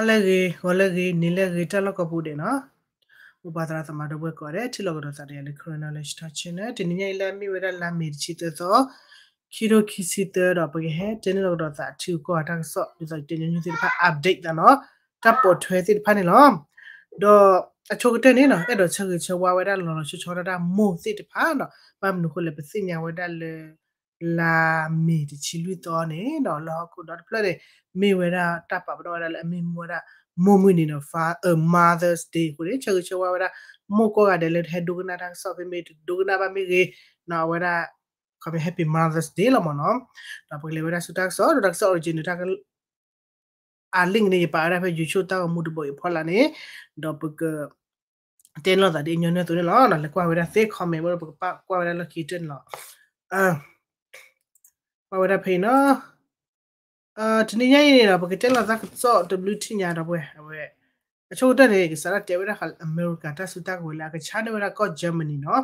ဟါလၢအဂ့ၤ, ဂီၤလၢအဂ့ၤ, နံၤလၢအဂ့ၤ, တၢ်လီၢ်ကိးပူၤဒဲးနီၤ. အိၣ်ပှၤသရၣ်သမါဒီပုၢ်ဝဲၢ်ကိးဂၤဒဲး ထံၣ်လိာ်ကဒီးသးဒီးယၤလၢ Karen Knowledge Talk Channel တနံၤညါအံၤလၢအမ့ၢ်ဝဲဒၣ်လါမ့ၤတဆံသၢသီ ခံထိခံဆံသၢဒီး ပကဟဲတဲန့ၢ်လိာ်ကဒီးသးထံဂုၤကီၢ်ဂၤတၢ်ကစီၣ် ဒ်သိးယတဲညီနုၢ်သ့ၣ်တဖၣ် update သးနီၤ, တၢ်ပိာ်ထွဲသ့ၣ်တဖၣ်န့ၣ်လီၤ. ဒီးအဆိကတၢၢ်န့ၣ်နီၤ အဲၣ်ဒိးဆၢဂ့ၤဆၢဝါဝဲဒၣ်လီၤလီၤဆီဆီဒၣ်တၢ်မိၢ်သ့ၣ်တဖၣ်နီၤ, ဘၣ်မနုၤအဃိလဲၣ် ပသ့ၣ်ညါဝဲဒၣ်လၢ လါမ့ၤတဆံလွံၢ်သီန့ၣ်နီၤ လၢဟီၣ်ခိၣ်ဒီတဖျၢၣ်န့ၣ် မ့ၢ်ဝဲဒၣ်တၢ်ပာ်ပနီၣ်ဝဲဒၣ်လၢအမ့ၢ်မူဝဲဒၣ် မိၢ်မုၢ်နံၤနီၤ Fa- အ Mother's Day အဃိန့ၣ် ဆၢဂ့ၤဆၢဝါဝဲဒၣ် မိၢ်ကိးဂၤဒဲးလၢတဟဲဒိကနၣ်တၢ်ကစီၣ်ဖဲမ့ၢ်တဒိကနၣ်ဘၣ်မ့ၢ်ဂ့ၤနီၤ အဝဲဒၣ် ခီမ့ၢ် Happy Mother's Day လီၤမ့ၢ်နီၤ. ဒီးပကလဲၤဝဲဒၣ်ဆူတၢ်ကစီၣ် ဒီးတၢ်ကစီၣ် original တၢ်က အ link န့ၣ် ယပာ်ဝဲဒၣ်ဖဲ YouTube တၢ်ဂီၤမူတဘိအံၤအဖီလာ်န့ၣ်, ဒီးပက တဲလိာ်သးဒ်ညီနုၢ်အသိးန့ၣ်လီၤ. လဲၤကွၢ်ဝဲဒၣ်သ့ comment ဘၣ်ဒီး ပကပာ်ကွၢ်ဝဲဒၣ်လၢခံကတၢၢ်န့ၣ်လီၤ. ကွၢ်ဝဲဒၣ်ဖဲအံၤနီၤ. တနံၤညါအံၤန့ၣ်ဒီး ပကတဲလိာ်သးကစီၣ်တဘျုးထံၣ်ညါဒီးပဝဲ အဝဲ အဆိကတၢၢ်န့ၣ် ကစးထီၣ်တဲဝဲဒၣ်ဃးလၢအမဲရကၤတၢ်စုတၢ်ကဝဲၤလၢအကဆါန့ၢ်ဝဲဒၣ်ကီၢ် Germany နီၤ.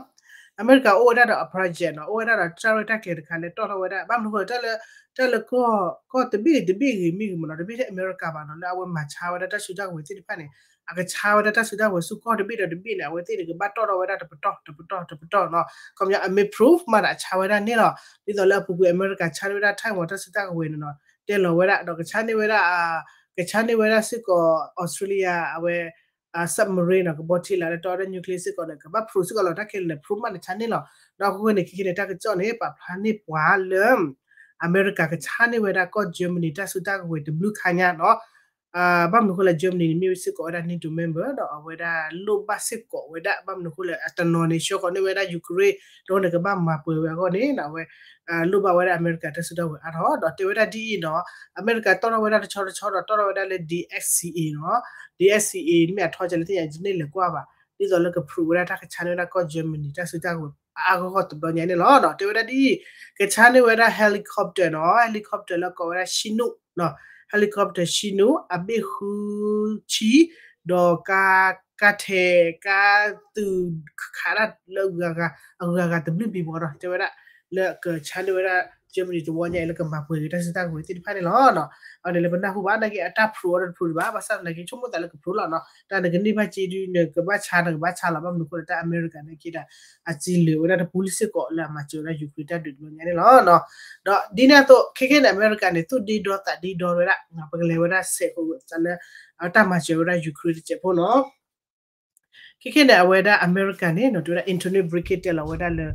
အမဲရကၤအိၣ်ဝဲဒၣ်ဒီးအ project နီၤ, အိၣ်ဝဲဒၣ်ဒီးတၢ်ရဲၣ်တၢ်ကျဲၤတခါလၢတီၢ်ထီၣ်ဝဲဒၣ် ဘၣ်မနုၤအဃိလဲၣ် တၢ်လၢ တၢ်လၢကီၢ် ကီၢ်တဘ့ၣ်တဘ့ၣ်ဂ့ၤမ့ၢ်ဂ့ၤမ့ၢ်နီၤ, တဘ့ၣ်ထဲအမဲရကၤဘၣ်နီၤ လၢအဝဲမၤဆါဝဲဒၣ်တၢ်စုတၢ်ကဝဲၤသ့ၣ်တဖၣ်န့ၣ် အကဆါဝဲဒၣ်တၢ်စုတၢ်ကဝဲၤဆူကီၢ်တဘ့ၣ်ဒီးတဘ့ၣ်န့ၣ် အဝဲသ့ၣ်တကဘၣ်တီၢ်ထီၣ်ဝဲဒၣ်တပတီၢ်တပတီၢ်တပတီၢ်နီၤ. ခီပညီအမ့ၢ် proof မးဒီးအဆါဝဲဒၣ်န့ၣ်လီၤ. ဒ်သိးလၢအပူၤကွံာ်အမဲရကၤဆါန့ၢ်ဝဲဒၣ် Taiwan တၢ်စုတၢ်ကဝဲၤန့ၣ်နီၤ, တဲလီၤဝဲဒၣ် ဒီးကဆါန့ၢ်ဝဲဒၣ် ကဆါန့ၢ်ဝဲဒၣ်စ့ၢ်ကီး Australia အဝဲ submarine နီၤ, ကဘီထံလာ်လၢတီဝဲဒၣ် nuclear စ့ၢ်ကီးန့ၣ် ကဘၣ် proof စ့ၢ်ကီးလီၤ. တၢ်ခဲလၢာ်န့ၣ် proof မးန့ၣ်ဆါန့ၣ်လီၤ. ဒီးအဃိန့ၣ် ခဲကနံၣ်န့ၣ် တၢ်ကစီၣ်န့ၣ် ပာ်ဖျါန့ၢ်ပှၤလၢ အမဲရကၤကဆါန့ၢ်ဝဲဒၣ်ကီၢ် Germany တၢ်စုတၢ်ကဝဲၤတဘျုးခါညါနီၤ. ဘၣ်မနုၤအဃိလဲၣ် Germany န့ၣ် မ့ၢ်ဝဲစ့ၢ်ကီးဝဲဒၣ် NATO member ဒီးအဝဲဒၣ်လိၣ်ဘၣ်စ့ၢ်ကီးဝဲဒၣ် ဘၣ်မနုၤအဃိလဲၣ် အတနီၤန့ၣ် ဆှၢဃီၤန့ၢ်ဝဲဒၣ် Ukraine ဒီးန့ၣ်ကဘၣ်မၤပှဲၤဝဲအဂီၢ်န့ၣ် အဝဲ လိၣ်ဘၣ်ဝဲဒၣ်အမဲရကၤတၢ်စုတၢ်ကဝဲၤအါထီၣ် ဒီးတဲဝဲဒၣ်ဒ်အံၤနီၤ, အမဲရကၤတီၢ်ထီၣ်ဝဲဒၣ်တဆီတဆီဒီးတီၢ်ထီၣ်ဝဲဒၣ်လၢ DXCA နီၤ, DXCA မ့ၢ်အထီကလဲၣ်သ့ၣ်ညါ ယတန့ၢ်လဲၤကွၢ်ဘၣ်, ဒ်သိးလၢက prove ဝဲဒၣ်တၢ်ကဆါန့ၢ်ဝဲဒၣ်ကီၢ် Germany တၢ်စုတၢ်ကဝဲၤအါအါဂီၢ်ဂီၢ်တဘျီညါန့ၣ်လီၤ. တဲဝဲဒၣ်ဒ်အံၤ, ကဆါန့ၢ်ဝဲဒၣ် helicopter နီၤ, helicopter လၢကိးဝဲဒၣ် Chinook နီၤ, helicopter Chinook အဘ့ၣ်ဃုဆံ, ဒီးကါ ကါထဲး ကါသုးခးတၢ်လၢအဂုၤအဂၤတဘျုးဘ့ၣ်ဘီဒီး တဲဝဲဒၣ် လၢကဆါန့ၢ်ဝဲဒၣ် Germany တဝီညါအံၤလၢကမၤပှဲၤက့ၤတၢ်စုတၢ်ကဝဲၤသ့ၣ်တဖၣ်န့ၣ်လီၤ. အဝဲန့ၣ်လၢပနၢ်ဟူဘၣ်နာ်က့ အတၢ် proof အီၤဒီးတ proof ဒံးဘၣ်, ဘၣ်ဆၣ်သနာ်က့ ဆိကမိၣ်သးလၢက proof လီၤနီၤ, တၢ်နကန့ၢ်ဘၣ်စ့ဒုး နကဘၣ်ဆါ နကဘၣ်ဆါလီၤ, ဘၣ်မနုၤအဃိလၢတၢ်အမဲရကၤနာ်က့ဒီး အစံးလၢာ်ဝဲဒၣ်တပူၤလံစ့ၢ်ကီးလၢအမၤစၢၤဝဲဒၣ် Ukraine တၢ်ဒုးတဘျီညါန့ၣ်လီၤ. ဒီးဒ်န့ၣ်အသိး ခဲကနံၣ်န့ၣ် အမဲရကၤန့ၣ် သူၣ်ဒ့ဒီသးဒ့ဒီဝဲဒၣ် ပကလဲၤဝဲဒၣ်စဲးဃိးသးလၢ တၢ်မၤစၢၤဝဲဒၣ် Ukraine တစဲးဖိနီၤ. ခဲကနံၣ်န့ၣ် အဝဲဒၣ်အမဲရကၤန့ၣ်နီၤ တဲဝဲဒၣ် Antony Blinken တဲလီၤဝဲဒၣ်လၢ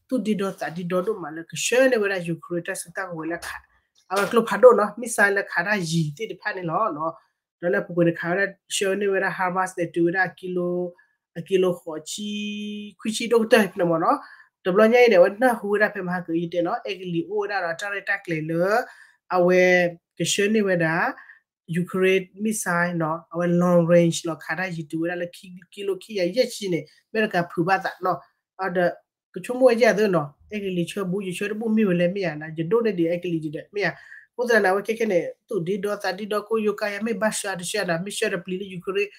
သူၣ်ဒ့ဒီသးဒ့ဒီဒိၣ်မးလၢကဆှၢန့ၢ်ဝဲဒၣ် Ukraine တၢ်စုတၢ်ကဝဲၤလၢခး အဝဲကျိဖးဒိၣ်နီၤ missile လၢခးတၢ်ယံၤသ့ၣ်တဖၣ်န့ၣ်လီၤ. ဒီးလၢအပူၤကွံာ်န့ၣ် ခးဝဲဒၣ် ဆှၢန့ၢ်ဝဲဒၣ် HIMARS န့ၣ် တုၤဝဲဒၣ် အကံလိ ဃိးဆံ ခွံဆံဒိၣ်ကတၢၢ်န့ၣ်မ့ၢ်နီၤ. တဘျီညါအံၤန့ၣ် အဝဲနၢ်ဟူဝဲဒၣ်ဖဲမဟါကၢၤအံၤတဲနီၤ အဲကလံးအိၣ်ဝဲဒၣ်ဒီးတၢ်ရဲၣ်တၢ်ကျဲၤလၢ အဝဲကဆှၢန့ၢ်ဝဲဒၣ် Ukraine missile နီၤ အဝဲ long range လီၤ ခးတၢ်ယံၤတုၤဝဲဒၣ်လၢ ကံလိခံကယၤယဲၢ်ဆံန့ၣ် အမဲရကၤဖုးဘၣ်သးနီၤ. ဒီးကဆိကမိၣ်ဝဲယဲၢ်သုနီၤ အဲကလံးဆှၢဘူး ယဆှၢတဘူးမ့ၢ်ဝဲလဲၣ်မ့ၢ်ဧါ ယဒိၣ်န့ၢ်ဒံးအဲကလံးဒံးဒီးမ့ၢ်ဧါ. အဃိသတးန့ၣ် အဝဲခဲခဲန့ၣ် သူၣ်ဒ့ဒီသးဒ့ဒီကိးယိၤကါယၤ မ့ၢ်ဘၣ်ဆှၢတဆှၢနီၤ မ့ၢ်ဆှၢတပျံၤလၢ Ukraine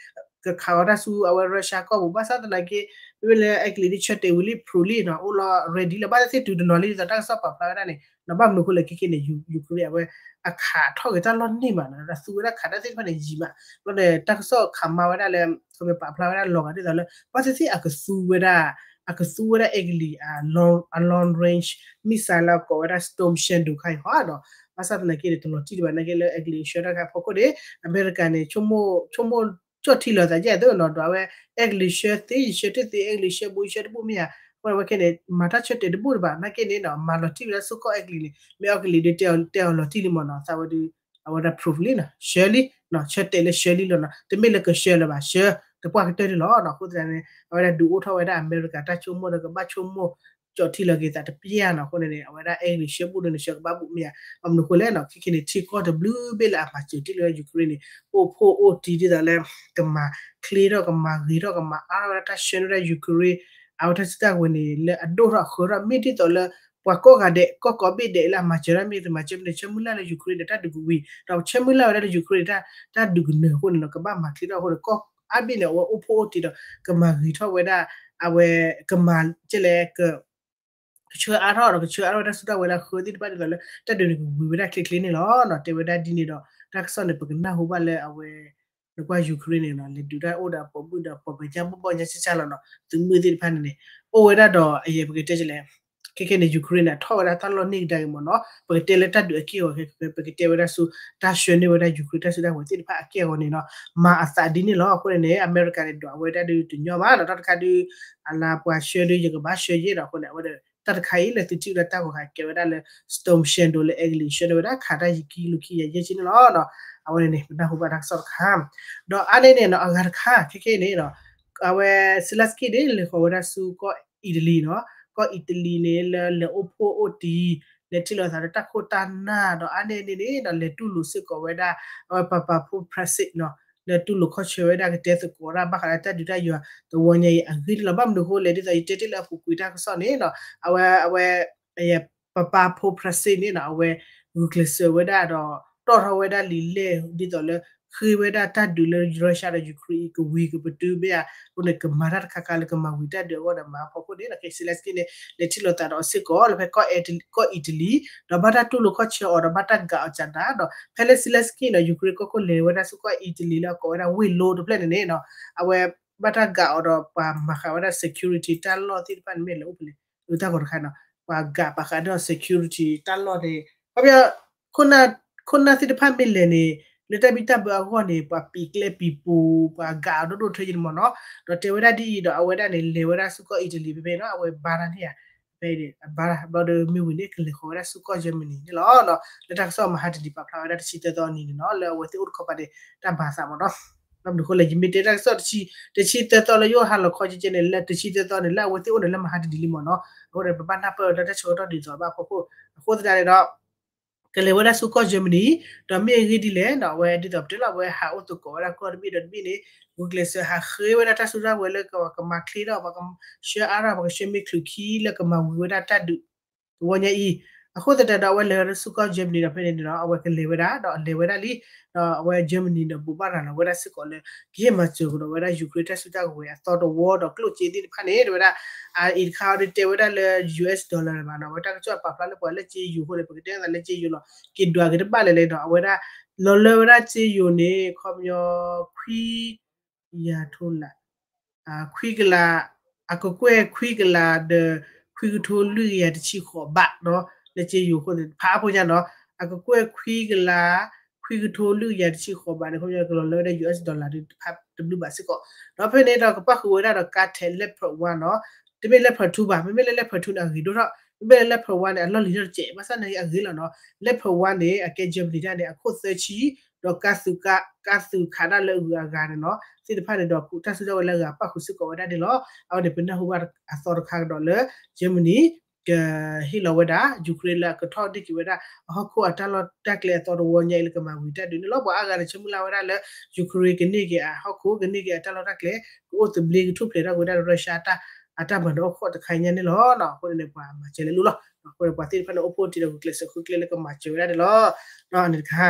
ကခးအီၤတၢ်ဆူအဝဲ Russia ကီၢ်ပူၤ ဘၣ်ဆၣ်သနာ်က့ မ့မ့ၢ်လၢအဲကလံးဒ်ဆၢတဲာ်ဝံၤလံ ဖျိလံနီၤ အိၣ်လီၤ ready လၢ ဘၣ်သ့ၣ်သ့ၣ်တုၤတနီၤလံ ဒ်သိးတၢ်ကစီၣ်ပာ်ဖျါဝဲဒၣ်န့ၣ် ဘၣ်မနုၤအဃိလဲၣ် ခဲခဲန့ၣ် Ukraine အဝဲ အခးထီၣ်က့ၤတၢ်လီၢ်န့ၢ်မးနီၤ ဒီးသူဝဲဒၣ်ခးတၢ်သ့ၣ်တဖၣ်န့ၣ်ယံၤမး ဘျီန့ၣ် တၢ်ကစီၣ်ခးမါဝဲဒၣ်လၢ ခီပာ်ဖျါဝဲဒၣ်လီၤဂာ်ဒ်သိးလၢ ဘၣ်သ့ၣ်သ့ၣ်အကသူဝဲဒၣ် အကသူဝဲဒၣ်အဲကလံး အ long range missile လၢအကိးဝဲဒၣ် Storm Shadow ခါအံၤဟီဒီး ဘၣ်ဆၣ်သနာ်က့န့ၣ် တလီၤတံၢ်ဒံးဘၣ်နာ်က့လၢအဲကလံးဆှၢတၢ်ခါအဖီခိၣ်န့ၣ် အမဲရကၤန့ၣ် ဆိကမိၣ် ကၠီၣ်ထံလီၤသးယဲၢ်သုနီၤ ဒီးအဝဲ အဲကလံးဆှၢသ့ ယဆှၢတသ့ အဲကလံးဆှၢဘူး ယဆှၢတဘူးမ့ၢ်ဧါ အဃိန့ၣ် အဝဲခဲန့ၣ် မၤတၢ်ဆၢတဲာ်တဘူးဒံးဘၣ် နာ်က့န့ၣ်နီၤ မၤလီၤတံၢ်ဝဲဒၣ်စ့ၢ်ကီးအဲကလံးန့ၣ် မ့ၢ်အဲကလံးဒ်တဲအီၤလီၤတံၢ်လံမ့ၢ်နီၤ သးဝဲဒၣ် အဝဲဒၣ် proof လံနီၤ ဆှၢလံ ဆၢတဲာ်လၢဆှၢလံလီၤနီၤ တမ့ၢ်လၢကဆှၢလၢၤဘၣ် ဆှၢတပှၢ်ကတၢၢ်န့ၣ်လီၤနီၤ အဃိသတးန့ၣ် အဝဲဒၣ်ဒုးအိၣ်ထီၣ်ဝဲဒၣ်အမဲရကၤတၢ်ဆိကမိၣ်ဒီးကဘၣ်ဆိကမိၣ် ကၠီၣ်ထံလီၤက့ၤသးတပျၢ်နီၤ အဃိန့ၣ်န့ၣ် အဝဲဒၣ်အဲကလံးဆှၢဘူးဒီးနဆှၢကဘၣ်ဘူးမ့ၢ်ဧါ ဘၣ်မနုၤအဃိလဲၣ်နီၤ ခဲခဲန့ၣ် ထံကီၢ်တဘျုးဘ့ၣ်လၢအမၤစၢၤတ့ၢ်လၢ Ukraine န့ၣ် အိၣ်ဖှိၣ်အိၣ်တံၢ်ဒ်သိးလၢ ကမၤချ့ထီၣ် ကမၤဂ့ၤထီၣ် ကမၤအါထီၣ်ဝဲဒၣ်တၢ်ဆှၢန့ၢ်ဝဲဒၣ် Ukraine အဝဲတၢ်စုတၢ်ကဝဲၤန့ၣ် လၢအဒိၣ်ထီၣ်အဃၢၤထီၣ် မ့ၢ်ဒ်သိးလၢ ပှၤကိးဂၤဒဲး ကီၢ်ကိးဘ့ၣ်ဒဲးလၢအမၤစၢၤတၢ်မ့ၢ်တမၤစၢၤမ့ၢ်န့ၣ် ဆၢမုၢ်လၢ်လၢ Ukraine ဒီးတၢ်ဒုးကဝံၤ ဒီးဆၢမုၢ်လၢ်ဝဲဒၣ်လၢ Ukraine တၢ် တၢ်ဒုးကနၢၤအဃိန့ၣ်နီၤ ကဘၣ်မၤချ့ထီၣ်အဃိန့ၣ် ကီၢ်အါဘ့ၣ်န့ၣ် အဝဲအိၣ်ဖှိၣ်အိၣ်တံၢ်ဒီး ကမၤဂ့ၤထီၣ်ဝဲဒၣ် အဝဲ ကမၤ ကလဲၣ် က ကဆှၢအါထီၣ်ဒီး ကဆှၢအါထီၣ်ဝဲဒၣ်စုတၢ်ဝဲလၢအဃၢၤသ့ၣ်တဖၣ်ဒ်သိးလၢ တၢ်ဒုးန့ၣ်ကဝံၤဝဲဒၣ်ချ့ချ့န့ၣ်လီၤ. တဲဝဲဒၣ်ဒ်န့ၣ်ဒီး တၢ်ကစီၣ်န့ၣ် ပကနၢ်ဟူဘၣ်လၢအဝဲ နကွၢ် Ukraine န့ၣ်နီၤ လဲၤဒုးတၢ်အိၣ်ဒီးအပိာ်မုၣ်ဒီးပိာ်မဲာ်ညါဘီၣ်ဘီၣ်ညါဆၢဆၢလီၤနီၤ သုးမုၢ်သ့ၣ်တဖၣ်န့ၣ်န့ၣ် အိၣ်ဝဲဒၣ်ဒီးအယဲၢ်ပကတဲလဲၣ် ခဲခဲန့ၣ် Ukraine န့ၣ် ထီၣ်ဝဲဒၣ်တၢ်လီၢ်န့ၢ်ကဒါက့ၤမ့ၢ်နီၤ ပကတဲလၢတၢ်ဒုးအက့ၢ်အဂီၤခဲ ပကတဲဝဲဒၣ်ဆူ တၢ်ဆှၢန့ၢ်ဝဲဒၣ် Ukraine တၢ်စုတၢ်ဝဲၤသ့ၣ်တဖၣ်အက့ၢ်အဂီၤန့ၣ်နီၤ မၤအသးဒ်န့ၣ်လီၤ. အဃိန့ၣ်န့ၣ် အမဲရကၤန့ၣ် ဒွးဝဲဒၣ်ဒုးတညီဘၣ်နီၤ တၢ်တခါဒုး အလါပှၤဆှၢဒုး ယကဘၣ်ဆှၢယဲဒီး အဃိန့ၣ် အဝဲဒၣ် တၢ်တခါအံၤလၢသုထံၣ်ဝဲဒၣ်တၢ်ဂီၤခါကဲဝဲဒၣ်လၢ Storm Shadow လၢ Italy ဆှၢန့ၢ်ဝဲဒၣ်ခးတၢ်ယံာ်ခံကလီၢ်ခံကယၤယဲၢ်ဆံန့ၣ်လီၤ. အဝဲန့ၣ်န့ၣ် ပနၢ်ဟူဘၣ်တၢ်ကစီၣ်တခါ ဒီးအါန့ၢ်န့ၣ်နီၤ အဂၤတခါ ခဲခဲအံၤန့ၣ်နီၤ အဝဲ Zelensky န့ၣ် လဲၤဃီၤဝဲဒၣ်ဆူကီၢ် Italy နီၤ ကီၢ် Italy န့ၣ် လၢလဲၤအိၣ်ဖှိၣ်အိၣ်တံၤ လဲၤထံၣ်လိာ်သးဒီးတၢ်ခိၣ်တၢ်နၢ်ဒီး အါန့ၢ်န့ၣ်န့ၣ်နီၤ လဲၤတူၢ်လိာ်စ့ၢ်ကီးဝဲဒၣ် အဝဲ Papa Pope Francis နီၤ လဲၤတူၢ်လိာ်ခီၣ်ဆၢဝဲဒၣ်ကတဲသကိးတၢ်ဘၣ်ဃးဒီးတၢ်ဒုးတၢ်ယွၤသဝီညါအံၤအဂ့ၢ်န့ၣ်လီၤ. ဘၣ်မနုၤအဃိလဲၣ် ဒ်သိးယတဲတ့ၢ်လၢအပူၤကွံာ်တၢ်ကစီၣ်န့ၣ်နီၤ အဝဲ အဝဲ Papa Pope Francis န့ၣ်နီၤ အဝဲဂုာ်ကျဲးစၢးဝဲဒၣ်ဒီး တီၣ်ထီၣ်ဝဲဒၣ်လံာ်လဲၢ် ဒ်သိးလၢ ဃ့ဝဲဒၣ်တၢ်ဒုးလၢ Russia ဒီး Ukraine အံၤ ကဝံၤကပတုာ်မ့ၢ်ဧါ အဃိန့ၣ် ကမၤတၢ်တခါခါလၢကမၤဝံၤတၢ်ဒုးအဂီၢ်ဒီး မၤဖီခိၣ်န့ၣ်နီၤ ခဲ Zelensky န့ၣ် လဲၤထံၣ်လိာ်သးဒီးအီၤစ့ၢ်ကီးလၢဖဲကီၢ် ကီၢ် Italy ဒီးဘၣ်တၢ်တူၢ်လိာ်ခီၣ်ဆၢအီၤဒီးဘၣ်တၢ်ဂာ်အီၤကၢနၤဒီး ဖဲလၢ Zelensky နီၤ Ukraine ကီၢ်ခိၣ်လဲၤဝဲဒၣ်ဆူကီၢ် Italy လၢအကိးဝဲဒၣ်ဝ့ၢ်လိတဖျၢၣ်န့ၣ်န့ၣ်နီၤ အဝဲ ဘၣ်တၢ်ဂာ်အီၤဒီးပှၤမၤဃာ်ဝဲဒၣ် security တၢ်လီၢ်သ့ၣ်တဖၣ်န့ၣ်မ့ၢ်လဲၤအိၣ်ဖဲလဲၣ် တၢ်ဂီၤတခါနီၤ ပှၤဂာ်ပာ်ဃာ်ဒီး security တၢ်လီၢ်န့ၣ် ခီပညီ ခိၣ်နၢ်သ့ၣ်တဖၣ်မ့ၢ်လဲၤန့ၣ် လၢတၢ်ဘံၣ်တၢ်ဘၢအဂီၢ်န့ၣ် ပှၤပံၤကျဲပံၤပူၤ ပှၤဂာ်အီၤဒိၣ်ဒိၣ်ထၢယဲန့ၣ်မ့ၢ်နီၤ ဒီးတဲဝဲဒၣ်ဒ်အံၤဒီး အဝဲဒၣ်န့ၣ် လဲၤဝဲဒၣ်ဆူကီၢ် Italy ဖဲဖဲနီၤ အဝဲဘါတၢ်န့ၣ်ဧါ ဖဲအံၤန့ၣ် အဘါတၢ် ဘျီဒီးမ့ၢ်ဝံၤန့ၣ် ကလဲၤဃီၤဝဲဒၣ်ဆူကီၢ် Germany န့ၣ်လီၤ. လၢတၢ်ကစီၣ်မဟါတနံၤပာ်ဖျါဝဲဒၣ်တဆံသၢသီအနံၤန့ၣ်နီၤ လၢအဝဲသ့ၣ်အိၣ်တခီပၤန့ၣ် တၢ်ဘၣ်သးမ့ၢ်နီၤ ဘၣ်မနုၤအဃိလဲၣ် ယမ့ၢ်တဲတၢ်ကစီၣ်တဆံ တဆံသၢသီလၢယအိၣ်ဟါလီၤခီကဲကဲန့ၣ် လၢတဆံသၢသီန့ၣ် လၢအဝဲသ့ၣ်အိၣ်န့ၣ်လၢမဟါတနံၤလံမ့ၢ်နီၤ အဃိန့ၣ် ပဘၣ်နၢ်ပၢၢ်လၢတၢ်ဆၢကတီၢ်ဒ်သိးဘၣ်ဖီခိၣ် အဃိသတးန့ၣ်ဒီး ကလဲၤဝဲဒၣ်ဆူကီၢ် Germany ဒီးမ့ၢ်အဂ့ၢ်ဒ်လဲၣ်နီၤ အဝဲဒ်သိးပတဲလီၤ အဝဲဟးအိၣ်သကိးဝဲဒၣ်ကီၢ်တဘ့ၣ်ဒီးတဘ့ၣ်န့ၣ် ဂုာ်ကျဲးစၢးဟးဃ့ဝဲဒၣ်တၢ်စုတၢ်ဝဲၤလၢကမၤချ့ထီၣ် ပှၤကဆှၢအါထီၣ် ပှၤကဆှၢမ့ၢ်ချုးခံလၢကမၤဝံၤဝဲဒၣ်တၢ်ဒုး သဝီညါအံၤ အဃိသတးဒီးအဝဲလဲၤဝဲဒၣ်ဆူကီၢ် Germany ဒီးဖဲန့ၣ်န့ၣ်ဒီး အဝဲကလဲၤဝဲဒၣ် ဒီးလဲၤဝဲဒၣ်လံ ဒီးအဝဲ Germany ဒီးဘိးဘၣ်ရၤလီၤဝဲဒၣ်စ့ၢ်ကီးလၢ ကဟ့ၣ်မၤစၢၤကဒီးဝဲဒၣ် Ukraine တၢ်စုတၢ်ဝဲၤအသီတဝီဒီးကျိၣ်စ့သ့ၣ်တဖၣ်န့ၣ် တဲဝဲဒၣ် အအံၤတခါအံၤတဲဝဲဒၣ်လၢ US dollar ဘၣ်နီၤ အဝဲတၢ်ကစီၣ်ပာ်ဖျါလၢပှၤလၢစ့ယိၤအဃိန့ၣ် ပကတဲသးလၢစ့ယိၤလီၤ က့ၤဒွးက့ၤတဘၣ်လဲၣ်လဲၣ်ဒီး အဝဲဒၣ် လီၤလၢဝဲဒၣ်စ့ယိၤန့ၣ် ခီပညီ ခွံ ယၤထိလး ခွံကလး အကကွဲၢ်ခွံကလးဒီး ခွံကထိလွံၢ်ကယၤတဆံဃိးဘးနီၤ လၢစ့ယိၤအဃိန့ၣ် ဖးအါဖိညါနီၤ အကကွဲၢ်ခွံကလး ခွံကထိလွံၢ်ကယၤတဆံဃိးဘးန့ၣ် ခီပညီကလီၤလၢဝဲဒၣ် US dollar တဖၣ်တဘျုးဘးစ့ၢ်ကီး ဒီးဖဲန့ၣ်ဒီးကပၣ်ဃုာ်ဝဲဒၣ်ဒီး ကါထဲး Leopard one နီၤ တမ့ၢ် Leopard two ဘၣ် မ့မ့ၢ်လၢ Leopard two န့ၣ် အဂ့ၤဒိၣ်ထီၣ် မ့မ့ၢ်လၢ Leopard one န့ၣ် အလီၢ်လံၤထီၣ်တစဲး ဘၣ်ဆၣ်န့ၣ်အဂ့ၤလီၤနီၤ Leopard one န့ၣ် အကဲ Germany တၢ်န့ၣ် အခိၣ်သၢဆံ ဒီးကါသုးကါ ကါသုးခးဒၣ်လၢအဂုၤအဂၤန့ၣ်နီၤ သ့ၣ်တဖၣ်န့ၣ်ဒီး တၢ်စုကဝဲၤလၢအဂၤပၣ်ဃုာ်စ့ၢ်ကီးဝဲဒၣ်န့ၣ်လီၤ. အဝဲန့ၣ် ပနၢ်ဟူဘၣ်အသီတခါကဒီးလၢ Germany ကဟ့ၣ်လီၤဝဲဒၣ် Ukraine လၢအကထီၣ်ဒံၣ်က့ၤဝဲဒၣ် အဟီၣ်ခိၣ်အတၢ်လီၢ်တၢ်ကျဲအသီတဝီညါအံၤလၢကမၤဝံၤတၢ်ဒုးန့ၣ်လီၤ. ပှၤအါဂၤန့ၣ် ဆၢမုၢ်လၢ်ဝဲဒၣ်လၢ Ukraine ကန့ၢ်က့ၤအဟီၣ်ခိၣ် ကန့ၢ်က့ၤအတၢ်လီၢ်တၢ်ကျဲ ကအိၣ်သဘျ့ကထူၣ်ဖျဲးထီၣ်က့ၤဝဲဒၣ် Russia တၢ် အတၢ်မၤနၢၤအိၣ်ခိးတခါညါန့ၣ်လီၤ. အဃိန့ၣ် ပှၤမၤစၢၤလဲၤလိၤလီၤ. အဃိန့ၣ် ပှၤသ့ၣ်တဖၣ်န့ၣ် အိၣ်ဖှိၣ်တံၢ်ဒီးဂုာ်ကျဲးစၢးဃုကျဲလၢကမၤစၢၤဝဲဒၣ်န့ၣ်လီၤ. န့ၣ်တခါ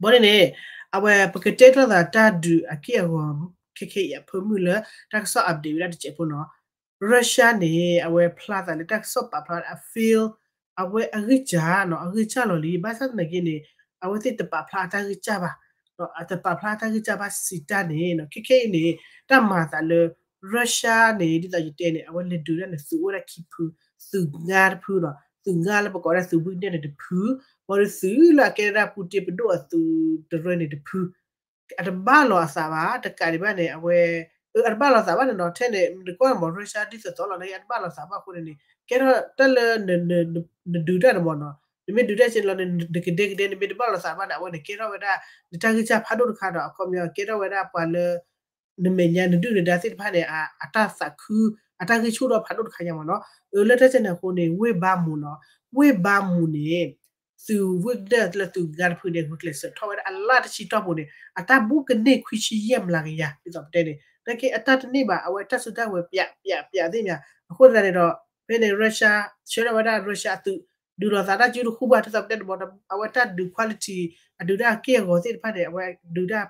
ဘီန့ၣ်န့ၣ် အဝဲပကတဲထီၣ်သးတၢ်ဒုးအက့ၢ်အဂီၤ ခဲခဲအံၤအဖၢမုၢ်လၢ တၢ်ကစီၣ် update ဝဲဒၣ်တစဲးဖိနီၤ Russia န့ၣ် အဝဲဖျါသးလၢတၢ်ကစီၣ်ပာ်ဖျါဝဲဒၣ်အ fail အဝဲအဂံၢ်စၢ်နီၤ အဂံၢ်စၢ်လီၤလံ ဘၣ်ဆၣ်သနာ်က့န့ၣ် အဝဲသ့ၣ်တပာ်ဖျါအတၢ်ဂံၢ်စၢ်ဘၣ် အတပာ်ဖျါအတၢ်ဂံၢ်စၢ်ဘၣ်စံးတၢ်န့ၣ် ခဲခဲအံၤန့ၣ် တၢ်မၤသးလၢ Russia န့ၣ် ဒ်သိးယတဲန့ၣ် အဝဲလဲၤဒုးဒၣ်န့ၣ် သုးအိၣ်ဝဲဒၣ်ခံဖု သုးငါတဖုဒီး သုးငါလၢပကိးဝဲဒၣ်သုး Wagner န့ၣ်တဖု ဘီဒီးသုးလၢအကဲဒၣ် Putin ပဒိၣ်အသုးတရၢန့ၣ်တဖု အတဘၣ်လီၤအသးဘၣ် တကးဒံးဘၣ်န့ၣ် အဝဲ အတဘၣ်လီၤသးဘၣ်န့ၣ်နီၤ ထဲန့ၣ် နကွၢ်မ့ၢ် Russia ဒ်သိးသိးလီၤန့ၣ် အတဘၣ်လီၤသးဘၣ်အဃိန့ၣ်န့ၣ် ကဲထီၣ်တၢ်လၢ နဒုးတၢ်န့ၣ်မ့ၢ်နီၤ နမ့ၢ်ဒုးတၢ်ကဲန့ၣ်လီၤ နကဒဲကဒဲ နမ့ၢ်တဘၣ်လီၤသးဘၣ်န့ၣ် အဝဲန့ၣ် ကဲထီၣ်ဝဲဒၣ် နတၢ်ဂံၢ်စၢ်ဖးဒိၣ်တခါဒီး အခီပညီ ကဲထီၣ်ဝဲဒၣ်ပှၤလၢ နမဲာ်ညါနဒုၣ်နဒါသ့ၣ်တဖၣ်န့ၣ် အတၢ်သးခု အတၢ်ဂံၢ်ဆူၣ်ထီၣ်ဖးဒိၣ်တခါညါမ့ၢ်နီၤ အၢ လၢတၢ်ကဲန့ၣ်အဃိန့ၣ် ဝ့ၢ်ဘါမူၤနီၤ ဝ့ၢ်ဘါမူၤန့ၣ် သုး Wagner လၢသုးဂါတဖုန့ၣ် ဂုာ်ကျဲးစၢးထီၣ်ဝဲဒၣ်အလါတဆံတီၢ်ပူၤန့ၣ် အတၢ်ဘူးကန့ၢ်ခွံဆံယဲၢ်မျးကယၤ ဒ်သိးပတဲန့ၣ် နာ်က့အတၢ်တန့ၢ်ဘၣ် အဝဲတၢ်စုတၢ်ဝဲၤပျးပျးပျးသ့ၣ်မး အဃိသတးန့ၣ်ဒီး ဖဲန့ၣ် Russia ဆှၢထီၣ်ဝဲဒၣ် Russia အသုး ဒုးလီၤသးတၢ်စုတဃူဘၣ် ဒ်သိးပတဲန့ၣ်မ့ၢ် အဝဲတၢ်ဒုး quality အဒုးတၢ်အက့ၢ်အဂီၤသ့ၣ်တဖၣ်န့ၣ် အဝဲဒုးတၢ်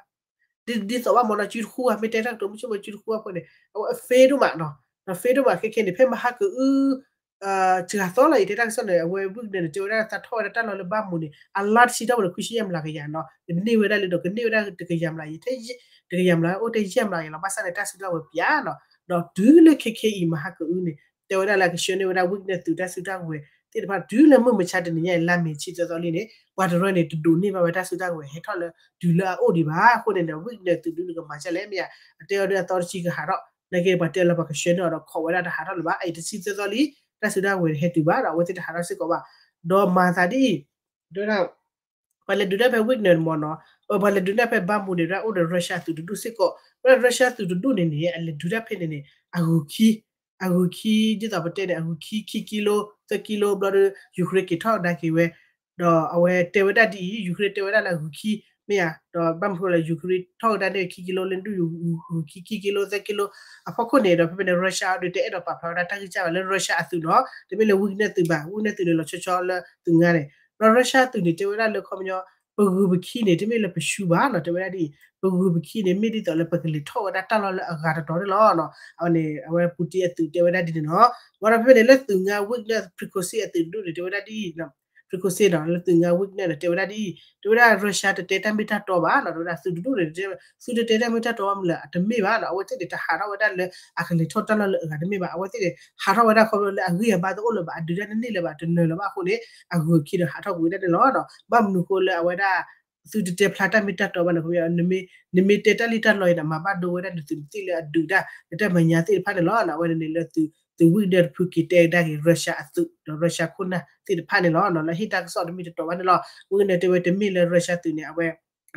ဒ်သိးဘၣ်မ့ၢ်နီၤ စုတဃူဘၣ် မ့ၢ်တဲတၢ်ကတိၤမုၢ်ဆိကမိၣ်စုတဃူဘၣ်အဃိန့ၣ် အဝဲအ fail ဒိၣ်မးနီၤ ဒီး fail ဒိၣ်မးခဲခဲန့ၣ် ဖဲမဟါကအု စှၤသီလီၤ ယတဲတၢ်ကစီၣ်န့ၣ် အဝဲ Wagner န့ၣ် တဲဝဲဒၣ်သးထီၣ်ဝဲဒၣ်တၢ်လီၢ်လၢဘၣ်မူန့ၣ် အလါတဆံထီၣ်ဝဲန့ၣ် ခွံဆံယဲၢ်မျးကယၤနီၤ ကန့ၢ်ဝဲဒၣ်လံဒီး ကန့ၢ်ဝဲဒၣ်တကယၤမျးယံၤ တကယၤမျး အိၣ်တယဲၢ်မျးယံၤလီၤ ဘၣ်ဆၣ်န့ၣ် တၢ်စုတၢ်ဝဲၤပျဲနီၤ ဒီးတုၤလၢခဲခဲအံၤ မဟါကအုန့ၣ် တဲဝဲဒၣ်လၢအကဆှၢန့ၢ်ဝဲဒၣ် Wagner သုးတၢ်စုတၢ်ဝဲၤသ့ၣ်တဖၣ် တုၤလၢမုၢ်မဆါတနံၤညါအံၤ လါမ့ၤဆံသၢသီလံန့ၣ် ပှၤတရၢန့ၣ် တဒိးန့ၢ်ဘၣ်ဝဲတၢ်စုတၢ်ဝဲၤဟဲထီၣ်လၢတုၤလၢအအိၣ်ဒံးဘၣ် အဃိန့ၣ်ဒီး Wagner သုးဒုန့ၣ်ကမၤဒ်လဲၣ်မ့ၢ်ဧါ အတဲအီၤဒုးအသီတဆံကဟးထီၣ် နာ်က့ပှၤတဲလၢပှၤကဆှၢန့ၢ်အီၤဒီးခိးဝဲဒၣ်တဟးထီၣ်လၢၤဘၣ် အံၤတဆံသၢသီလံ တၢ်စုတၢ်ဝဲၤတဟဲတုၤဘၣ်ဒီး အဝဲသ့ၣ်တဟးထီၣ်စ့ၢ်ကီးဘၣ် ဒီးမၤသးဒ်အံၤ တဲဝဲဒၣ် ပှၤလဲၤဒုးတၢ်ဖဲ Wagner မ့ၢ်နီၤ ပှၤလဲၤဒုးတၢ်ဖဲဘၣ်မူန့ၣ် ဒၣ်အိၣ်ဒီး Russia သုးတဒူၣ်စ့ၢ်ကီး ဝဲဒၣ် Russia သုးတဒူၣ်န့ၣ်န့ၣ် အလဲၤဒုးတၢ်ဖဲန့ၣ်န့ၣ် အဂုၤခံ အဂုၤခံ ဒ်သိးပတဲန့ၣ် အဂုၤခံခံကံလိ သၢကံလိ ဘျီဒီး Ukraine က့ၤထီၣ်ကဒါက့ၤဝဲ ဒီးအဝဲတဲဝဲဒၣ်ဒ်အံၤ Ukraine တဲဝဲဒၣ်လၢအဂုၤခံ မ့ၢ်ဧါ ဒီးဘၣ်မနုၤဃိလၢ Ukraine ထီၣ်ကဒါန့ၣ်ခံကံလိလၢဒူၣ် ဂုၤခံခံကံလိ သၢကံလိ အဖီခိၣ်န့ၣ်ဒီး ဖဲဖဲန့ၣ် Russia အဒုးတအဲၣ်ဒိးပာ်ဖျါဝဲဒၣ်တၢ်ဂံၢ်စၢ်ဘၣ်လၢ Russia အသုးနီၤ တမ့ၢ်လၢ Wagner သုးဘၣ် Wagner သုးန့ၣ်လီၤဆီဆီလၢသုးငါန့ၣ် ဒီး Russia သုးန့ၣ် တဲဝဲဒၣ်လၢခီပညီ ပဂုၤပခံန့ၣ် တမ့ၢ်လၢပဆူဘၣ်နီၤ တဲဝဲဒၣ်ဒ်အံၤ ပဂုၤပခံန့ၣ် မ့ၢ်ဒ်သိးလၢပကလဲၤထီၣ်ဝဲဒၣ်တၢ်လီၢ်လၢအဂၤတတီၤန့ၣ်လီၤ. အဝဲန့ၣ် အဝဲ Putin အသုးတဲဝဲဒၣ်ဒ်န့ၣ်နီၤ. ဝံၤဒီးဖဲဖဲန့ၣ် လၢသုးငါ Wagner Prigozhin အသုးတဒူၣ်န့ၣ် တဲဝဲဒၣ်ဒ်အံၤ Prigozhin နီၤ လၢသုးငါ Wagner န့ၣ် တဲဝဲဒၣ်ဒ်အံၤ တဲဝဲဒၣ် Russia တတဲတၢ်မ့ၢ်တၢ်တီဘၣ်နီၤ တဲဝဲဒၣ်သုးတဒူၣ်န့ၣ် သုတတဲတၢ်မ့ၢ်တၢ်တီဘၣ်မနုၤလဲၣ် အတမ့ၢ်ဘၣ်နီၤ အဝဲသ့ၣ်န့ၣ် တဟးထီၣ်ဝဲဒၣ်လၢအကလဲၤထီၣ်တၢ်လီၢ်လၢအဂၤတမ့ၢ်ဘၣ် အဝဲသ့ၣ်န့ၣ် ဟးထီၣ်ဝဲဒၣ်ခီဖျိလၢအဂံၢ်အဘါတအိၣ်လၢၤဘၣ် အဒုးတၢ်တန့ၢ်လၢၤဘၣ် တနၢၤလၢၤဘၣ်အဃိန့ၣ် အဂုၤအခံဒီးဟးထီၣ်ကွံာ်ဝဲဒၣ်န့ၣ်လီၤ. ဘၣ်မနုၤဃိလၢအဝဲဒၣ် သုတတဲဖျါတၢ်မ့ၢ်တၢ်တီဘၣ်န့ၣ် ခီ နမ့ၢ်တဲတၢ်လံၣ်တၢ်လီအံၤန့ၣ် မၤဘၣ်ဒိဝဲဒၣ်နသုးန့ၣ်သ့ၣ်လၢအဒုးတၢ် နတၢ်မဲာ်ညါသ့ၣ်တဖၣ်န့ၣ်လီၤ. အဝဲန့ၣ်န့ၣ်လၢသုး Wagner တဖုက့ၤတဲကဒါက့ၤ Russia အသုးဒီး Russia ခိၣ်နၢ်သ့ၣ်တဖၣ်န့ၣ်လီၤ. လၢဟ့ၣ်တၢ်ကစီၣ်တမ့ၢ်တတီဘၣ်န့ၣ်လီၤ. Wagner န့ၣ် တဲဝဲတမ့ၢ်လၢ Russia သုးန့ၣ် အဝဲ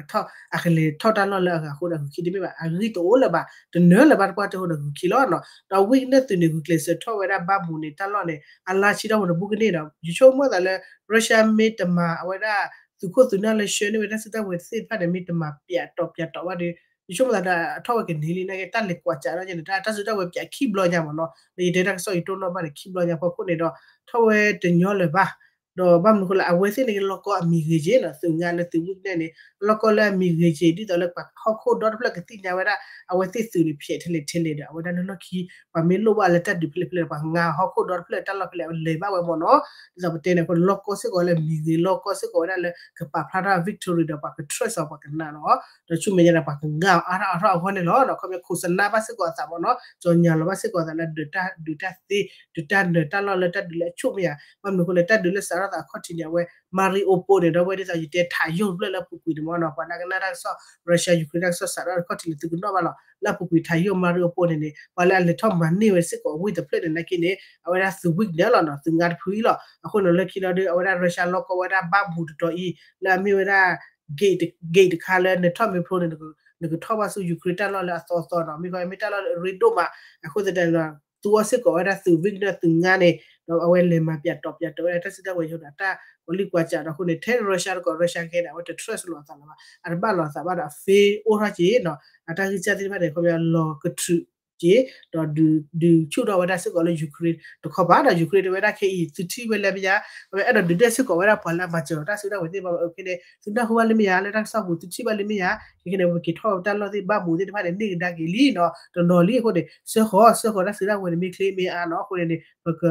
အကလဲၤထီၣ်တၢ်လီၢ်လၢအဂၤအဃိဒီး ဂုၤခံတမ့ၢ်ဘၣ် အဂံၢ်တအိၣ်လၢၤဘၣ် တနၢၤလၢၤဘၣ်တပှၢ်တၢၢ်အဃိဒီး ဂုၤခံလီၤ. ဒီး Wagner သုးန့ၣ် ဂုာ်ကျဲးစၢးထီၣ်ဝဲဒၣ်ဘၣ်မူန့ၣ် တၢ်လီၢ်န့ၣ် အလါဆံထီၣ်ဝဲန့ၣ် ဘူးကန့ၢ်ဒီး ယဆိကမိၣ်သးလၢ Russia မ့ၢ်တမၤအဝဲဒၣ် သုးခိၣ်သုးနၢ်လၢဆှၢန့ၢ်ဝဲတၢ်စုတၢ်ဝဲၤသ့ၣ်တဖၣ်န့ၣ် မ့ၢ်တမၤပၠးတီၤပၠးတီၤဘၣ်ဒီး ယဆိကမိၣ်သးဒီး အထီၣ်ဝဲကန့ၢ်လံ နာ်က့တၢ်လဲၤကွၢ်စးထီၣ်က့ၤန့ၣ် တၢ်စုတၢ်ဝဲၤပၠးခံဘျီညါမ့ၢ်နီၤ လၢယတဲတၢ်ကစီၣ်ယတိၢ်နီၣ်ဘၣ်န့ၣ် ခံဘျီညါဖီခိၣ်န့ၣ်ဒီး ထီၣ်ဝဲတညီလၢၤဘၣ် ဒီးဘၣ်မနုၤဃိလၢ အဝဲသ့ၣ်န့ၣ်ကလီၢ်ကီအမံၤဂ့ၤက့ၤနီၤ သုးငါလၢသုး Wagner န့ၣ် အလီၢ်ကီလၢအမံၤဂ့ၤက့ၤ ဒ်သိးလၢပှၤဟီၣ်ခိၣ်ဒီတဖျၢၣ်ကသ့ၣ်ညါဝဲဒၣ် အဝဲသ့ၣ်သုးန့ၣ် ဖျဲးထဲလဲၣ်ထဲလဲၣ်ဒီး အဝဲဒၣ်လၢလီၢ်ခံ ပှၤမ့ၢ်လိၣ်ဘၣ်လၢတၢ်ဒုးဖဲလဲၣ်ဖဲလဲၣ်ဒီး ပှၤငါဟီၣ်ခိၣ်ဒီတဖျၢၣ်တၢ်လီၢ်ဖဲလဲၣ် အလဲၤဘၣ်ဝဲမ့ၢ်နီၤ ဒ်သိးပတဲန့ၣ် အဃိလီၢ်ကီစ့ၢ်ကီးလၢအမံၤဂ့ၤ လီၢ်ကီစ့ၢ်ကီးဝဲဒၣ်လၢကပာ်ဖျါထီၣ် victory ဒီးပှၤက trust အီၤ ပှၤကနာ်နီၤ ဒီးဆူမဲာ်ညါဒီးပှၤကငါအီၤအါထီၣ်အါထီၣ်အဂီၢ်န့ၣ်လီၤ. ခီဖျိခိးစနါဘၣ်စ့ၢ်ကီးအသးမ့ၢ်နီၤ ကၠီညါလီၤဘၣ်စ့ၢ်ကီးအသးလၢဒုးတၢ်ဒုးတၢ်သ့ ဒုးတၢ်နၢၤတၢ်လီၢ်လၢတၢ်ဒုးလၢအဆူၣ်မ့ၢ်ဧါ ဘၣ်မနုၤအဃိလဲၣ် တၢ်ဒုးလၢစးထီၣ်သးအခီၣ်ထံးန့ၣ် အဝဲ Mariupol န့ၣ် ဒီးဝဲဒ်သိးယတဲထးယိၣ်တဖျၢၣ်လၢအပူၤကွံာ်န့ၣ်မ့ၢ်နီၤ ပှၤလၢကနၣ်တၢ်ကစီၣ် Russia Ukraine တၢ်ကစီၣ်စးထီၣ်အခီၣ်ထံးန့ၣ် သုကနီၣ်ဘၣ်လီၤ လၢအပူၤကွံာ်ထးယိၣ် Mariupol န့ၣ်န့ၣ် ပှၤလၢအလဲၤထီၣ်မၤန့ၢ်ဝဲစ့ၢ်ကီးအဝ့ၢ်တဖျၢၣ်န့ၣ် နာ်က့န့ၣ် အဝဲဒၣ်သုး Wagner လီၤနီၤ သုးငါတဖုအံၤလီၤ. အဃိန့ၣ်လၢခံလီၤဒီး အဝဲဒၣ် Russia လီၢ်ကီဝဲဒၣ်ဘၣ်မူတတီၤအံၤ လၢအမ့ၢ်ဝဲဒၣ် gate gate တခါလၢနထီၣ်မ့ၢ်ဖျိန့ၣ် နကထီၣ်ဘၣ်ဆူ Ukraine တၢ်လီၢ်လၢအသီသီနီၤ မ့ၢ်ခီမ့ၢ်တၢ်လီၢ်လၢအရ့ဒိၣ်မး အဃိသတးန့ၣ် သူအီၤစ့ၢ်ကီးဝဲဒၣ်သုး Wagner သုးငါန့ၣ် ဒီးအဝဲလဲၤမၤပၠးတီၤပၠးတီၤဝဲဒၣ်တၢ်စုကဝဲၤယိၤဒီးတၢ်ကီၤလံၢ်ကွၢ်စးဒီးအဃိန့ၣ် ထဲ Russia တကီး Russia ခဲန့ၣ် အဝဲတ trust လီၤအသးလၢၤဘၣ် အတဘၣ်လီၤအသးဘၣ်ဒီးအ fail အိၣ်ထီၣ်က့ၤနီၤ အတၢ်ဂံၢ်စၢ်သ့ၣ်တဖၣ်န့ၣ် ခီပညီလီၤကထုးက့ၤ ဒီးဒုးဆူၣ်ထီၣ်ဝဲဒၣ်စ့ၢ်ကီးလၢ Ukraine တခီပၤဒီး Ukraine တဲဝဲဒၣ်ခဲအံၤ သုထံၣ်ဝဲလၢမ့ၢ်ယါ အဝဲအဲၣ်ဒိးဒုးနဲၣ်စ့ၢ်ကီးဝဲဒၣ်ပှၤလၢအမၤစၢၤအီၤတၢ်စုကဝဲၤသ့ၣ်တဖၣ် ခဲန့ၣ် သုနၢ်ဟူဘၣ်လၢမ့ၢ်ယါ လၢတၢ်ကစီၣ်ပူၤ သုထံၣ်ဘၣ်လၢမ့ၢ်ယါ ခဲခဲန့ၣ် ပက့ၤထီၣ်တၢ်လီၢ်သ့ၣ်ဘၣ်မူသ့ၣ်တဖၣ်န့ၣ် န့ၢ်ကဒါက့ၤလံနီၤ တနီၤလံအဃိန့ၣ် စၢဃီၤ စၢဃီၤတၢ်စုကဝဲၤန့ၣ် မ့ၢ်ချ့မ့ၢ်အါနီၤ အဃိန့ၣ်န့ၣ် ပက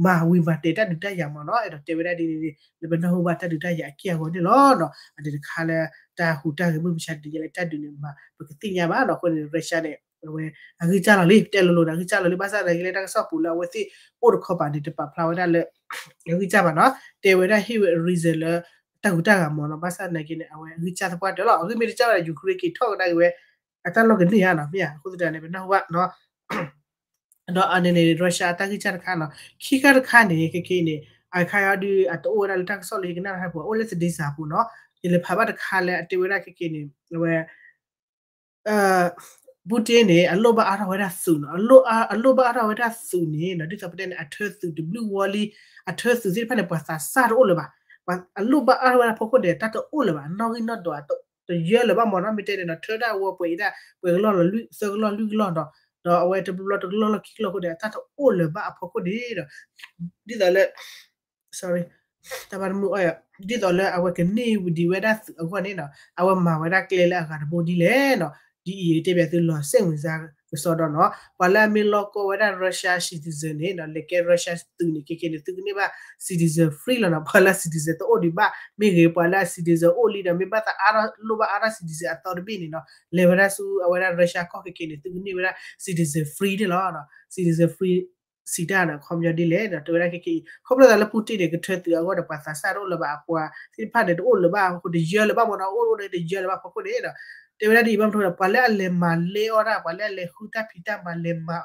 မၤဝံၤမၤတဲာ်တၢ်ဒုးတၢ်ယၤမ့ၢ်နီၤ အဲၣ်ဒိးတဲဝဲဒၣ်ဒ်န့ၣ်န့ၣ် လၢပနၢ်ဟူဘၣ်တၢ်ဒုးတၢ်ယၤအက့ၢ်အဂီၤန့ၣ်လီၤ. အဒံးတခါလၢ တၢ်ဟူးတၢ်ဂဲၤမုၢ်မဆါတနံၤညါလၢတၢ်ဒုးန့ၣ်မၤ ပကသ့ၣ်ညါဘၣ်နီၤ အဃိန့ၣ် Russia န့ၣ် အဝဲ အဂံၢ်စၢ်လီၤလံ ပတဲလိၤလိၤဒီး အဂံၢ်စၢ်လီၤလံ ဘၣ်ဆၣ်သနာ်က့လၢတၢ်ကစီၣ်ပူၤလၢအဝဲသ့ၣ် အိၣ်တခီပၤန့ၣ် တပာ်ဖျါဝဲဒၣ်လၢ အဂံၢ်စၢ်ဘၣ်နီၤ တဲဝဲဒၣ်ဟ့ၣ်ဝဲ reason လၢ တၢ်ဟူးတၢ်ဂဲၤမ့ၢ်နီၤ ဘၣ်ဆၣ်သနာ်က့န့ၣ် အဝဲအဂံၢ်စၢ်သပှၢ်တၢၢ်လီၤ အဂ့ၢ်မ့ၢ်တကၢ်ဝဲဒၣ် Ukraine က့ၤထီၣ်ကဒါက့ၤဝဲ အတၢ်လီၢ်ကန့ၢ်ဧါနီၤ မ့ၢ်ဧါ အဃိသတးန့ၣ် ပနၢ်ဟူဘၣ်နီၤ ဒီးအန့ၣ်န့ၣ် Russia အတၢ်ဂံၢ်စၢ်တခါနီၤ ခံခါတခါန့ၣ် ခဲခဲအံၤန့ၣ် အခါအံၤဒုး အတအိၣ်ဝဲဒၣ်လၢတၢ်ကစီၣ်လၢယကနၣ်တခါပူၤ အိၣ်လၢသဒံစးပူၤနီၤ ယလဲၤဖးဘၣ်တခါလၢအတဲဝဲဒၣ်ခဲခဲအံၤန့ၣ် အဝဲ Putin န့ၣ် အလိၣ်ဘၣ်အါထီၣ်ဝဲဒၣ်သုးနီၤ အလိၣ်ဘၣ်အါထီၣ်ဝဲဒၣ်သုးန့ၣ်နီၤ ဒ်သိးပတဲန့ၣ် အထၢသုးတဘျုးဝီလံ အထၢသုးသ့ၣ်တဖၣ်န့ၣ် ပှၤသးစၢ်တအိၣ်လၢၤဘၣ် အလိၣ်ဘၣ်အါထီၣ်ဝဲဒၣ်ဖီခိၣ်န့ၣ် တၢ်တအိၣ်လၢၤဘၣ် နီၣ်ဂံၢ်နီၣ်ဒွး တယၢလၢၤဘၣ်မ့ၢ်နီၤ မ့ၢ်တဲန့ၣ်နီၤ ထၢတၢ်ဝီပှဲၤအံၤဒၣ် ပှဲၤကလီၢ်လီၤလွံၢ် သၢကလီၢ်လွံၢ်ကလီၢ်ဒီး ဒီးအဝဲတဘျီဘျီတကလီၢ်လီၢ်ခံကလီၢ်အဃိန့ၣ် အတၢ်တအိၣ်လၢၤဘၣ်အဖီခိၣ်န့ၣ်ဒီး ဒ်သိးလၢ sorry တၢ်ဘၣ်တမုာ်အီၣ် ဒ်သိးလၢအဝဲကန့ၢ်ဒံးဝဲဒၣ်သုးအဂီၢ်န့ၣ်နီၤ အဝဲမၤဝဲဒၣ်ကျဲလၢအဂၤတဘိဒ်လဲၣ်နီၤ ဒ်အံၤတဲဘၣ်သုလီၤစဲၣ်ဝင်စား ကစီဒီနီၤ ပှၤလၢအမ့ၢ်လီၢ်ကီၢ်ဝဲဒၣ် Russia citizen န့ၣ်နီၤ လဲၤကဲ Russia သုးန့ၣ် ခဲခဲန့ၣ် သုကန့ၢ်ဘၣ် citizen free လီၤနီၤ ပှၤလၢ citizen တအိၣ်ဒံးဘၣ် မ့ၢ်ဂ့ၤ ပှၤလၢအ citizen အိၣ်လံဒီး မ့ၢ်ဘၣ်သးအါထီၣ်လိၣ်ဘၣ်အါထီၣ် citizen အသီတဘ့ၣ်န့ၣ်နီၤ လဲၤဝဲဒၣ်ဆူအဝဲဒၣ် Russia ကီၢ်ခဲခဲန့ၣ် သုကန့ၢ်ဝဲဒၣ် citizen free န့ၣ်လီၤ citizen free စံးတၢ်န့ၣ် အခီပညီဒ်လဲၣ်ဒီး တဲဝဲဒၣ်ခဲခဲအံၤ ခီဖျိသးလၢ Putin န့ၣ် ကထၢသုးအဂီၢ်ဒီး ပှၤသးစၢ်တအိၣ်လၢၤဘၣ် အပှၤသ့ၣ်တဖၣ်န့ၣ် တအိၣ်လၢၤဘၣ် တယၢလၢၤဘၣ်မ့ၢ်နီၤ အိၣ်အိၣ်ဒီးတယၢလၢၤဘၣ်ဖီခိၣ်န့ၣ်ဒီး တဲဝဲဒၣ်ဒ်အံၤ ဘၣ်မနုၤဒီး ပှၤလၢအလဲၤမၤလဲအီၣ်တၢ် ပှၤလၢအလဲၤဃုတၢ်ဖံးတၢ်မၤ လဲၤမၤ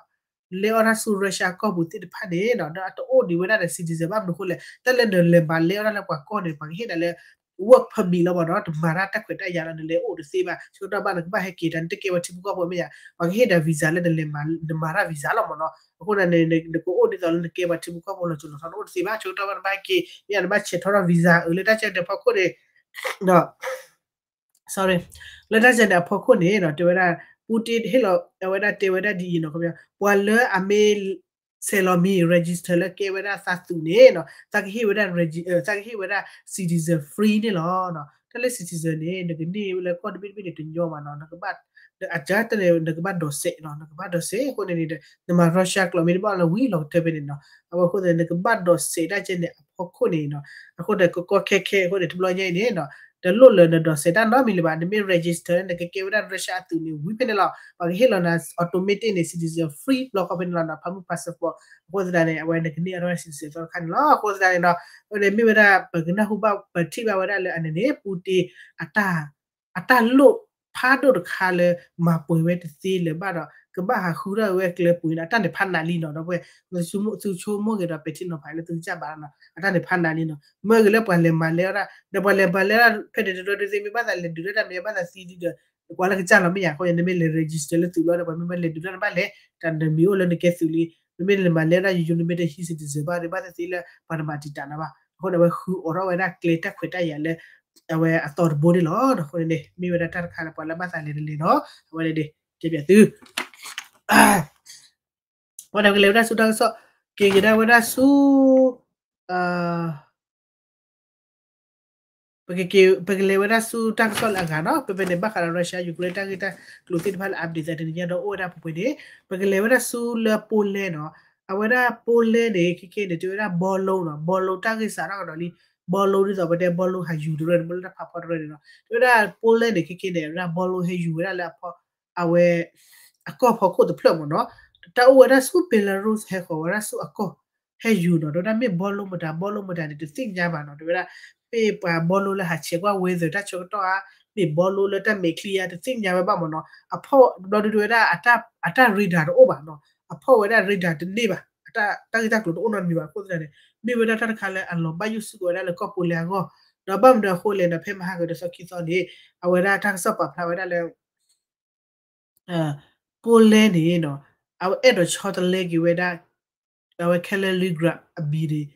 လဲအီၣ်တၢ်ဆူ Russia ကီၢ်ပူၤသ့ၣ်တဖၣ်န့ၣ်ဒီး အတအိၣ်ဒံးဝဲဒၣ်ဒီး citizen ဘၣ်မနုၤအဃိလဲၣ် တၢ်လၢနလဲၤမၤလဲအီၣ်တၢ်လၢပှၤကီၢ်န့ၣ် ပှၤကဟ့ၣ်နၤလၢ work permit လီၤမ့ၢ်နီၤ တမၤတၢ်တၢ်ခွဲးတၢ်ယာ်လီၤ နလဲၤအိၣ်တသ့ဘၣ် ဆၢကတီၢ်ဘၣ်နကဘၣ်ဟဲက့ၤတၢ် နတကဲပှၤထံဖိကီၢ်ဖိမ့ၢ်ယါ ပှၤကဟ့ၣ်နၤ visa လၢနလဲၤမၤ နမၤတၢ် visa လီၤမ့ၢ်နီၤ အဃိန့ၣ် နကအိၣ်ဒ်သိးလၢနကဲပှၤထံဖိကီၢ်ဖိလီၤစိၤလီၤထီ နအိၣ်တသ့ဘၣ် ဆၢကတီၢ်ဘၣ်နဘၣ်ဟဲက့ၤ မ့ၢ်ယါနဘၣ်ဆဲးထီၣ်ထီၣ် visa အၢ လၢတၢ်ကဲန့ၣ်အဖီခိၣ်န့ၣ်ဒီး sorry လၢတၢ်ကဲန့ၣ်အဖီခိၣ်န့ၣ်ဒီး တဲဝဲဒၣ် Putin ဟ့ၣ်လီၤ အဝဲဒၣ်တဲဝဲဒၣ်ဒ်အံၤနီၤ ပှၤလၢအမ့ၢ် ဆဲးလီၤမံၤ register လၢကဲဝဲဒၣ်သးသုးန့ၣ်နီၤ သးကဟ့ၣ်ဝဲဒၣ် သးကဟ့ၣ်ဝဲဒၣ် citizen free န့ၣ်လီၤ. တၢ်လၢ citizen န့ၣ် နကန့ၢ်လၢကီၢ်တဘ့ၣ်တဘ့ၣ်န့ၣ် တညီဘၣ်နီၤ နကဘၣ် အကတၢၢ်န့ၣ် နကဘၣ်ဒိးစဲးနီၤ နကဘၣ်ဒိးစဲး အဃိန့ၣ်န့ၣ် နမၤ Russia ကျိာ်မ့ၢ်တဘၣ်လၢဝံၤလီၤကတၢၢ်ဖဲန့ၣ်နီၤ အဝဲအဃိသတးန့ၣ် နကဘၣ်ဒိးစဲးတၢ်ကဲန့ၣ်အဖီခိၣ်န့ၣ်နီၤ အဃိန့ၣ် ကကီခဲခဲအဃိန့ၣ် တဘျီညါအံၤန့ၣ်နီၤ တလိၣ်လၢနဒိးစဲးတၢ်နီတမံၤလၢၤဘၣ် နမ့ၢ် register လၢနကကဲဝဲဒၣ် Russia အသုးန့ၣ် ဝံၤဖဲန့ၣ်လီၤ ပှၤကဟ့ၣ်လီၤနၤ automatic န့ၣ် citizen free ဘျီဃီဖဲန့ၣ်လီၤနီၤ ဖးမုၢ် passport အဃိသတးန့ၣ် အဝဲနကန့ၢ်အါထီၣ် citizen သီတခါန့ၣ်လီၤ အဃိသတးန့ၣ်ဒီး အဝဲန့ၣ်မ့ၢ်ဝဲဒၣ် ပကနၢ်ဟူဘၣ် ပထံၣ်ဘၣ်ဝဲဒၣ်လၢအန့ၣ်န့ၣ် Putin အတၢ် အတၢ်လိၣ်ဖးဒိၣ်တခါလၢ မၤပှဲၤဝဲတသ့လၢၤဘၣ်ဒီး ကဘၣ်ဟးဃုထီၣ်ဝဲကျဲပူၤန့ၣ် အတၢ်န့ၣ်ဖးနးလံနီၤ ဒီပုၢ်ဝဲၢ် သုဆိကမိၣ်ဂ့ၤဒီး ပဲာ်ထံနီၤဖးလၢသုကစၢ်ဘၣ်နီၤ အတၢ်န့ၣ်ဖးနးလံနီၤ မ့ၢ်ဂ့ၤလၢပှၤလဲၤမၤလဲအီၣ်တၢ် ဒီးပှၤလဲၤမၤလဲအီၣ်တၢ် ဖဲန့ၣ်တရၢဒုးသ့မ့ၢ်ဘၣ်သးလဲၤဒုးတၢ်တၢ်မ့ၢ်ဘၣ်သးသံဒုးဒီး ပှၤလၢကစၢ်လီၤမ့ၢ်ယါ အဃိန့ၣ် နမ့ၢ်လဲၤ register လၢသုးလီၤဒီး ပှၤမ့ၢ်ဘၣ်လဲၤဒုးတၢ်နဘၣ်လဲၤ တၢ်နမံၤအိၣ်လၢနကဲသုးလံ နမ့ၢ်လဲၤမၤလဲအီၣ်တၢ် ယိယိ နမ့ၢ်တဟံး citizen ဘၣ်ဒီး ဘၣ်သ့ၣ်သ့ၣ်လၢ ပှၤတမၤတံာ်တာ်နၤဘၣ် အဃိန့ၣ် အဝဲဃုအိးထီၣ်ဝဲဒၣ်ကျဲတၢ်ခွဲးတၢ်ယာ်လၢ အဝဲအသီတဘိန့ၣ်လီၤ. အဃိန့ၣ်န့ၣ် မ့ၢ်ဝဲဒၣ်တၢ်တခါလၢပှၤလၢဘၣ်သးလဲၤတလဲၤနီၤ အဝဲန့ၣ်န့ၣ် တဲပၠးသု ဝဲဒၣ်ပကလဲၤဝဲဒၣ်ဆူတၢ်ကစီၣ် က့ၤကဒါဝဲဒၣ်ဆူ ပကက့ၤ ပကလဲၤဝဲဒၣ်ဆူတၢ်ကစီၣ်လၢအဂၤနီၤ ပဖဲန့ၣ် ဘၣ်ဃးဒီး Russia Ukraine တၢ်ဂ့ၢ်တၢ်ကျိၤသ့ၣ်တဖၣ်လၢ update သးတနံၤညါဒီး အိၣ်ဝဲဒၣ်ပှဲၤပှဲၤန့ၣ် ပကလဲၤဝဲဒၣ်ဆူလၢ Poland နီၤ အဝဲဒၣ် Poland န့ၣ် ခဲခဲန့ၣ် တဲဝဲဒၣ် ဘီလိနီၤ ဘီလိတၢ်ဂ့ၢ်စးထီၣ်ကဒီးလံ ဘီလိဒ်သိးပတဲဘီလိဟးယူၤတရၢန့ၣ် ဘီလိလၢတၢ်ဖးဖီတရၢန့ၣ်နီၤ တဲဝဲဒၣ် Poland န့ၣ် ခဲခဲန့ၣ် ဝဲဒၣ်ဘီလိဟဲယူၤဝဲဒၣ်လၢအဖီ အဝဲ အကီၢ်ဖီခိၣ်တဖျၢၣ်မ့ၢ်နီၤ တၢ်အိၣ်ဝဲဒၣ်ဆူ Belarus ဟဲဃီၤဝဲဒၣ်ဆူအကီၢ် ဟဲယူၤနီၤ တဲဝဲဒၣ်မ့ၢ်ဘီလိမတၤ ဘီလိမတၤန့ၣ် တသ့ၣ်ညါဘၣ်နီၤ တဲဝဲဒၣ် မ့ၢ်ပှၤဘီလိလၢဟးဆဲးကွၢ် weather တၢ်ဆၢကတီၢ်ဧါ မ့ၢ်ဘီလိလၢတၢ်မဲာ်ချံဧါ တသ့ၣ်ညါဝဲဘၣ်မ့ၢ်နီၤ အဖီၣ်ဘျီဒုးတဲဝဲဒၣ် အတၢ် radar တအိၣ်ဘၣ်နီၤ အဖီၣ်ဝဲဒၣ် radar တန့ၢ်ဘၣ် အတၢ် တၢ်ဂ့ၢ်တၢ်ကျိၤတအိၣ်နီတမံၤဘၣ် အဃိသတးန့ၣ် မ့ၢ်ဝဲဒၣ်တၢ်တခါလၢအလီၤဘၣ်ယိၣ်စ့ၢ်ကီးဝဲဒၣ်လၢကီၢ် Poland အဂီၢ် ဒီးဘၣ်မနုၤအဃိလဲၣ်နီၤ ဖဲမဟါကဒီးသီခံသီန့ၣ် အဝဲဒၣ်တၢ်ကစီၣ်ပာ်ဖျါဝဲဒၣ်လၢ Poland န့ၣ်နီၤ အဝဲအဲၣ်ဒိးဆီတလဲက့ၤဝဲဒၣ် အဝဲ Kaliningrad အဘ့ၣ်န့ၣ်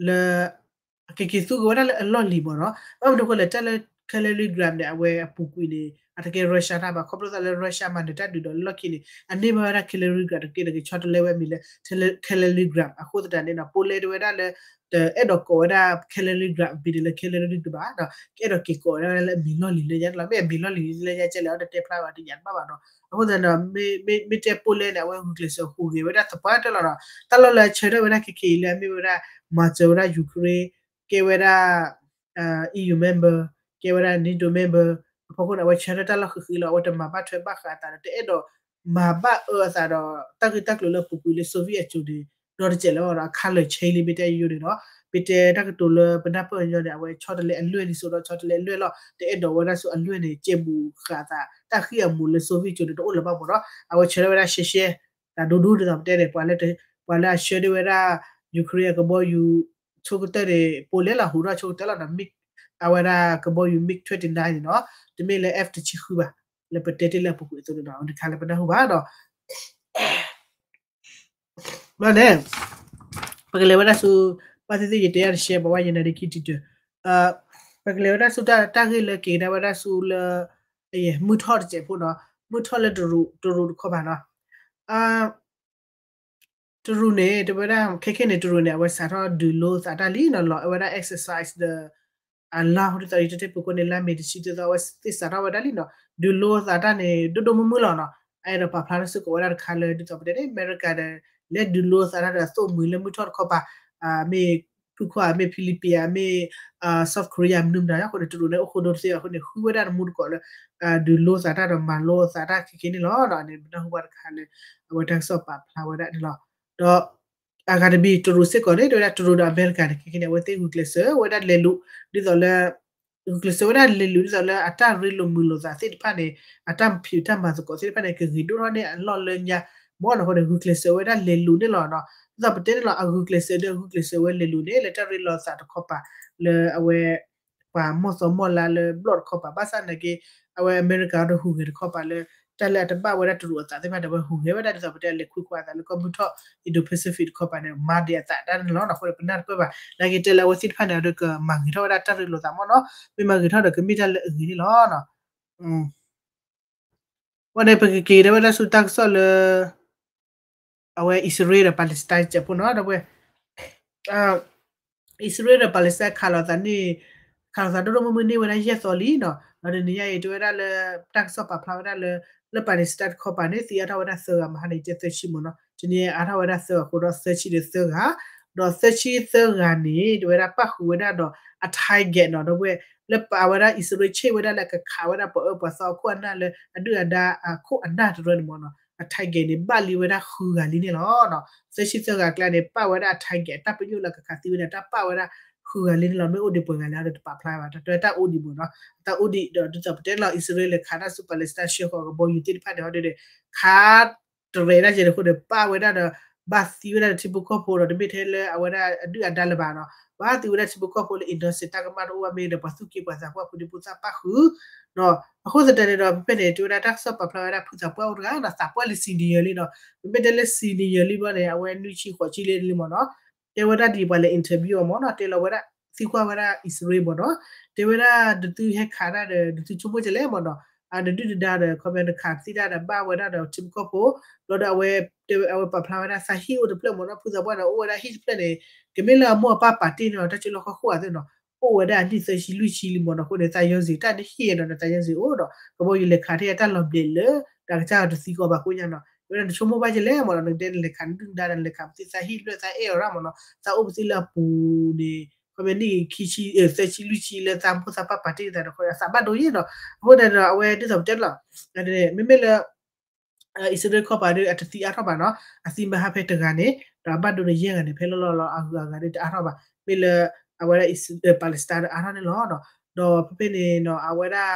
လၢ ကက့ၤသူက့ၤဝဲဒၣ်လၢအလီၢ်လံၤမ့ၢ်နီၤ ဘၣ်မနုၤအဃိလဲၣ် တၢ်လၢ Kaliningrad န့ၣ် အဝဲအပူၤကွံာ်န့ၣ် အတကဲ Russia တၢ်ဘၣ် ခီဖျိသးလၢ Russia မၤနၢၤတၢ်ဒုးဒီးလၢလီၢ်ခံန့ၣ် အန့ၢ်ဘၣ်ဝဲဒၣ် Kaliningrad တက့ၢ်ဒီး ကဆီတလဲဝဲမံၤလၢ Kaliningrad အဃိသတးန့ၣ်နီၤ Poland တဲဝဲဒၣ်လၢ တအဲၣ်ဒိးကိးဝဲဒၣ် Kaliningrad အဘ့ၣ်န့ၣ်လၢ Kaliningrad ဘၣ်ဒီး ကအဲၣ်ဒိးက့ၤကိးဝဲဒၣ်လၢအမံၤလီၢ်လံၤလၢညါန့ၣ်လီၤ မ့ၢ်အမံၤလီၢ်လံၤလၢညါကဲလဲၣ် အီၤတတဲဖျါဘၣ်တယၤတဘၣ်ဘၣ်နီၤ အဃိသတးဒီး မ့ၢ်တဲ Poland န့ၣ် အဝဲဂုာ်ကျဲးစၢးဟူးဂဲၤဝဲဒၣ်သပှၢ်တၢၢ်လီၤဒီး တၢ်လီၢ်လၢအဆၢထၢၣ်ဝဲဒၣ်ခဲခဲအံၤလၢအမ့ၢ်ဝဲဒၣ် မၤစၢၤဝဲဒၣ် Ukraine ကဲဝဲဒၣ် EU member ကဲဝဲဒၣ် NATO member အဖီခိၣ်န့ၣ် အဝဲဆၢထၢၣ်တၢ်လီၢ်ဃံးဃံးလီၤ အဝဲတမၤဘၣ်ထွဲဘၣ်ဃးအသးဒီး တအဲၣ်ဒိးမၤဘၣ်အၢအသးဒီး တၢ်ဂ့ၢ်တၢ်ကျိၤလၢအပူၤကွံာ်လၢ Soviet အစိၤန့ၣ် ဒီတစဲးလၢၤဘၣ်ဒီး အ color change လံ မ့ၢ်တဲယိယိန့ၣ်ဒီး မ့ၢ်တဲတၢ်ကတိၤလၢပနၢ်ပၢၢ်ညီန့ၣ် အဝဲဆီတလဲအလွဲၢ်လံ စိဒီးဆီတလဲအလွဲၢ်လီၤ တအဲၣ်ဒိးဝဲဒၣ်ဆူအလွဲၢ်န့ၣ် ကဲဘူးဃာ်အသး တၢ်ဃံအမူးလၢ Soviet အစိၤန့ၣ် တအိၣ်လၢၤဘၣ်မ့ၢ်နီၤ အဝဲဆၢထၢၣ်ဝဲဒၣ်ရှဲရှဲ တၢ်ဒူဒူဒ်သိးပတဲန့ၣ် ပှၤလၢ ပှၤလၢအဆှၢဒၣ်ဝဲဒၣ် Ukraine အကဘီယူၤ ဆိကတၢၢ်န့ၣ် Poland လီၤ ဟူးထီၣ်ဆိကတၢၢ်လီၤဒီး MiG အဝဲဒၣ်ကဘီယူၤ MiG twenty-nine န့ၣ်နီၤ တမ့ၢ်လၢ F တဆံဃုဘၣ် လၢပတဲတ့ၢ်လၢအပူၤကွံာ်အသိးန့ၣ်ဒီး တခါလၢပနၢ်ဟူဘၣ်ဒီး ဘၣ်န့ၣ် ပကလဲၤဝဲဒၣ်ဆူ ဘၣ်သ့ၣ်သ့ၣ်ယတဲယတရှဲ ပဝဲယနါဒ့ခံတံာ်တၢၢ် ပကလဲၤဝဲဒၣ်ဆူတၢ်ဂ့ၢ်လၢက့ၤကဒါဝဲဒၣ်ဆူလၢ မုၢ်ထီၣ်တစဲးဖိနီၤ မုၢ်ထီၣ်လၢတရူးတခီပၤနီၤ တရူးန့ၣ် တဲဝဲဒၣ် ခဲခဲန့ၣ် တရူးန့ၣ် အဝဲစးထီၣ်ဒုးလိသးတၢ်လံနီၤ လီၤအဝဲဒၣ် exercise ဒီး အလါဟူတသီအံၤ တထံၣ်ပူၤခိၣ်န့ၣ် လါမ့ၤတဆံတသီ အဝဲသ့ၣ်စးထီၣ်ဝဲဒၣ်လံနီၤ ဒုးလိသးတၢ်န့ၣ် ဒိၣ်ဒိၣ်မုၢ်မုၢ်လီၤနီၤ အအဲၣ်ဒိးပာ်ဖျါထီၣ်စ့ၢ်ကီးဝဲဒၣ်တခါလၢ ဒ်သိးပတဲန့ၣ် အမဲရကၤဒီး လဲၤဒုးလိသးတၢ်ဒီးအသိၣ်မှံၤလၢမုၢ်ထီၣ်တခီပၤ မ့ၢ်ဖုခီဧါ မ့ၢ်ဖံလံးပံးဧါ မ့ၢ် South Korea မနုၤမတၤအဃိန့ၣ် တရူးန့ၣ် အိၣ်ဃိဒိတသ့အဃိန့ၣ် ဃုဝဲဒၣ်တမူတကိးလၢ ဒုးလိသးတၢ်ဒီးမၤလိသးတၢ်ခဲကနံၣ်န့ၣ်လီၤ. န့ၣ် ပနၢ်ဟူဘၣ်တခါလၢ အဝဲတၢ်ကစီၣ်ပာ်ဖျါဝဲဒၣ်န့ၣ်လီၤ. ဒီး အဂၤတမံၤ တရူးစ့ၢ်ကီးန့ၣ် တဲဝဲဒၣ်တရူးဒီးအမဲရကၤန့ၣ် ခဲကနံၣ်န့ၣ် အဝဲသ့ၣ်ဂုာ်ကျဲးစၢးဝဲဒၣ်လဲၤလူၤ ဒ်သိးလၢ ဂုာ်ကျဲးစၢးဝဲဒၣ်လဲၤလူၤ ဒ်သိးလၢအတၢ်ရ့လိာ်မုာ်လိာ်သးသ့ၣ်တဖၣ်န့ၣ် အတၢ်ဖံးတၢ်မၤသကိးသ့ၣ်တဖၣ်န့ၣ် ကဂ့ၤဒိၣ်ထီၣ်န့ၢ်အလီၢ်လၢညါ မ်အဃိန့ၣ် ဂုာ်ကျဲးစၢးဝဲဒၣ်လဲၤလူၤန့ၣ်လီၤ. ဒ်သိးပတဲန့ၣ်လီၤ အဂုာ်ကျဲးစၢးဒီး အဂုာ်ကျဲးစၢးဝဲလဲၤလူၤန့ၣ် လၢတၢ်ရ့လိာ်သးတခီပၤ လၢအဝဲ ပှၤမီၢ်သီမီၢ်လါလၢဘျီၣ်တခီပၤ ဘၣ်ဆၣ်နာ်က့ အဝဲအမဲရကၤဒီးဟူးဂဲၤတခီပၤလၢ တၢ်လၢအတဘၣ်ဝဲဒၣ်တရူးအသးသ့ၣ်တဖၣ်ဒီး အဝဲဟူးဂဲၤဝဲဒၣ်ဒ်သိးပတဲလဲၤခွံခွါအသးလၢကီၢ်မုၢ်ထီၣ် Indo-Pacific တခီပၤန့ၣ် မၤဒံးအသးတၢ်န့ၣ်လီၤ. အဃိန့ၣ် ပနၢ်တပၢၢ်ဘၣ် နာ်က့တဲလၢအဝဲသ့ၣ်တဖၣ်န့ၣ်ဒီးကမၤဂ့ၤထီၣ်ဝဲဒၣ်တၢ်ရ့လိာ်သးမ့ၢ်နီၤ မ့ၢ်မၤဂ့ၤထီၣ်ဒီးကမ့ၢ်တၢ်လၢအဂ့ၤန့ၣ်လီၤ. ဝဲန့ၣ် ပကက့ၤကဒါဝဲဒၣ်ဆူတၢ်ကစီၣ်လၢ အဝဲအံၣ်စရ့လးဒီး Palestine စဲးဖိနီၤ ဒီပုၢ်ဝဲၢ် အံၣ်စရ့လးဒီး Palestine ခးလိာ်သးန့ၣ် ခးလိာ်သးဒိၣ်ဒိၣ်မုၢ်မုၢ်န့ၢ်ဝဲဒၣ်ယဲၢ်သီလံနီၤ ဒီးတနံၤညါအံၤ တဲဝဲဒၣ်လၢ တၢ်ကစီၣ်ပာ်ဖျါဝဲဒၣ်လၢ လၢ Palestine တခီပၤန့ၣ် သံအါထီၣ်ဝဲဒၣ်သၢဂၤ မဟါန့ၣ် ကဲသၢဆံမ့ၢ်နီၤ တနံၤအါထီၣ်ဝဲဒၣ်သၢဂၤအဃိဒီး သၢဆံဒီးသၢဂၤ ဒီးသၢဆံသၢဂၤန့ၣ် တဲဝဲဒၣ်ပၣ်ဃုာ်ဝဲဒၣ်ဒီး အ target နီၤ ဒီပုၢ်ဝဲၢ် လၢပာ်ဝဲဒၣ်အံၣ်စရ့လးဆ့ၣ်ဝဲဒၣ်လၢကခးဝဲဒၣ်ပှၤအၢပှၤသီအခိၣ်အနၢ်လၢ အဒုၣ်အဒါအခိၣ်အနၢ်တရၢန့ၣ်မ့ၢ်နီၤ အ target န့ၣ် ဘၣ်လံဝဲဒၣ်ဃုဂၤလံန့ၣ်လီၤ. သၢဆံသၢဂၤအကျါန့ၣ် ပၣ်ဝဲဒၣ်အ target အတၢ်ပညိၣ်လၢကခးသံဝဲန့ၣ် တၢ်ပၣ်ဝဲဒၣ်ဃုဂၤလံန့ၣ်လီၤ. မ့ၢ်အိၣ်ဒံးပှဲၤဂၤလဲၣ်ဒီးတပာ်ဖျါဘၣ် တၢ်တဲတၢ်အိၣ်ဒံးမ့ၢ်နီၤ တၢ်အိၣ်ဒံးဒီး ဒ်သိးပတဲလီၤ အံၣ်စရ့လးလဲၤခးတၢ်ဆူ Palestine ဆှၢဃီၤကဘီယူၤသ့ၣ်တဖၣ်န့ၣ် ဟီဒ်န့ၣ် ခး တရဲၣ်ဒၣ်ကဲန့ၣ်အဃိန့ၣ် ပၣ်ဝဲဒၣ်ဒီး ဘၣ်သံဝဲဒၣ်ဒီးထံဖိကီၢ်ဖိဒီး တမ့ၢ်ထဲလၢအဝဲဒၣ်အဒုၣ်အဒါလၢၤဘၣ်နီၤ ဘၣ်သံဝဲဒၣ်ထံဖိကီၢ်ဖိလၢ innocent တၢ်ကမၣ်တအိၣ်ဘၣ် မ့ၢ်ဒီးပှၤသူၣ်က့ပှၤသးပှၢ်ဖိဒံဖိသၣ်ပၣ်ဃုာ် အဃိသတးန့ၣ်ဒီး ဖဲဖဲန့ၣ် တဲဝဲဒၣ်တၢ်ကစီၣ်ပာ်ဖျါဝဲဒၣ်ဖုသးပှၢ်အိၣ်တဂၤနီၤ သးပှၢ်လၢ senior လံနီၤ ပမ့ၢ်တဲလၢ senior လံဘျီန့ၣ် အဝဲနွံဆံဃိးဆံလံလံမ့ၢ်နီၤ တဲဝဲဒၣ်ဒ်ပှၤလဲၤ interview အီၤမ့ၢ်နီၤ တဲလီၤဝဲဒၣ် သံကွၢ်ဝဲဒၣ်အံၣ်စရ့လးမ့ၢ်နီၤ တဲဝဲဒၣ်ဒုးသုဟဲခးတၢ်ဒီး ဒုးသုဆိကမိၣ်ကလဲၣ်မ့ၢ်နီၤ အဒုၣ်ဒဒါဒီး ခီပညီနခးသံတၢ်ဒီးဘၣ်ဝဲဒၣ်ဒီးထံဖိကီၢ်ဖိ ဘျီဒီးအဝဲ တဲဝဲ အဝဲပာ်ဖျါဝဲဒၣ်သးဟံၣ်အိၣ်တဖျၢၣ်မ့ၢ်နီၤ ဖုသးပှၢ်န့ၣ်အိၣ်ဝဲဒၣ်ဟံၣ်တဖျၢၣ်န့ၣ် ကမ့ၢ်လၢအမိၢ်အပၢ်ပာ်တ့ၢ်န့ၣ်လီၤ တၢ်ကၠိလီၢ်ခီၣ်ခိၣ်အသ့ၣ်နီၤ အိၣ်ဝဲဒၣ်အနံၣ်သၢဆံလွံၢ်ဆံလံမ့ၢ်နီၤ အဃိန့ၣ် သးယီၤစ့ၤတၢ်န့ၣ်ဟ့ၣ်ဒီးနသးယီၤစ့ၤအိၣ်ဒီး ကဘီယူၤလဲၤခးထံၣ်အတၢ်လီၤဘျဲးလၢ တၢ်ကစၢ်ဒီးတသံကီးဘၣ်ကိညါနီၤ တဲဝဲဒၣ်နဆိကမိၣ်ဘၣ်ကလဲၣ်မ့ၢ်နီၤ နကတဲနလဲၤခးနဒုၣ်နဒါဒီးနလဲၤခးပသံသးဟံၣ်တဖျၢၣ်သးအဲၣ်အီၤရၣ်မ့ၢ်နီၤ သးအိၣ်ပသံလၢအပူၤန့ၣ် ခီပညီနံၣ်ခံဆံ သၢဆံလွံၢ်ဆံလၢသးမိၢ်သးပၢ်ပာ်တ့ၢ်သးဒီး အသးဘၣ်ဒိယ့ၣ်နီၤ အဃိန့ၣ်ဒီး အဝဲဒ်သိးပတဲလီၤ မ့မ့ၢ်လၢ အံၣ်စရ့လးခီပၤဒီး အတသံအါထီၣ်ဘၣ်နီၤ အသံမဟါဖဲတဂၤန့ၣ် ဒီးအဘၣ်ဒိန့ၣ်ယဲၢ်ဂၤန့ၣ် ဖဲလီၤလီၤလီၤ အဂုၤအဂၤဒီးတအါထီၣ်ဘၣ် မ့ၢ်လၢ အဝဲဒၣ် Palestine ဒီးအါထီၣ်န့ၣ်လီၤ. ဒီးဖဲဖဲန့ၣ်နီၤ အဝဲဒၣ်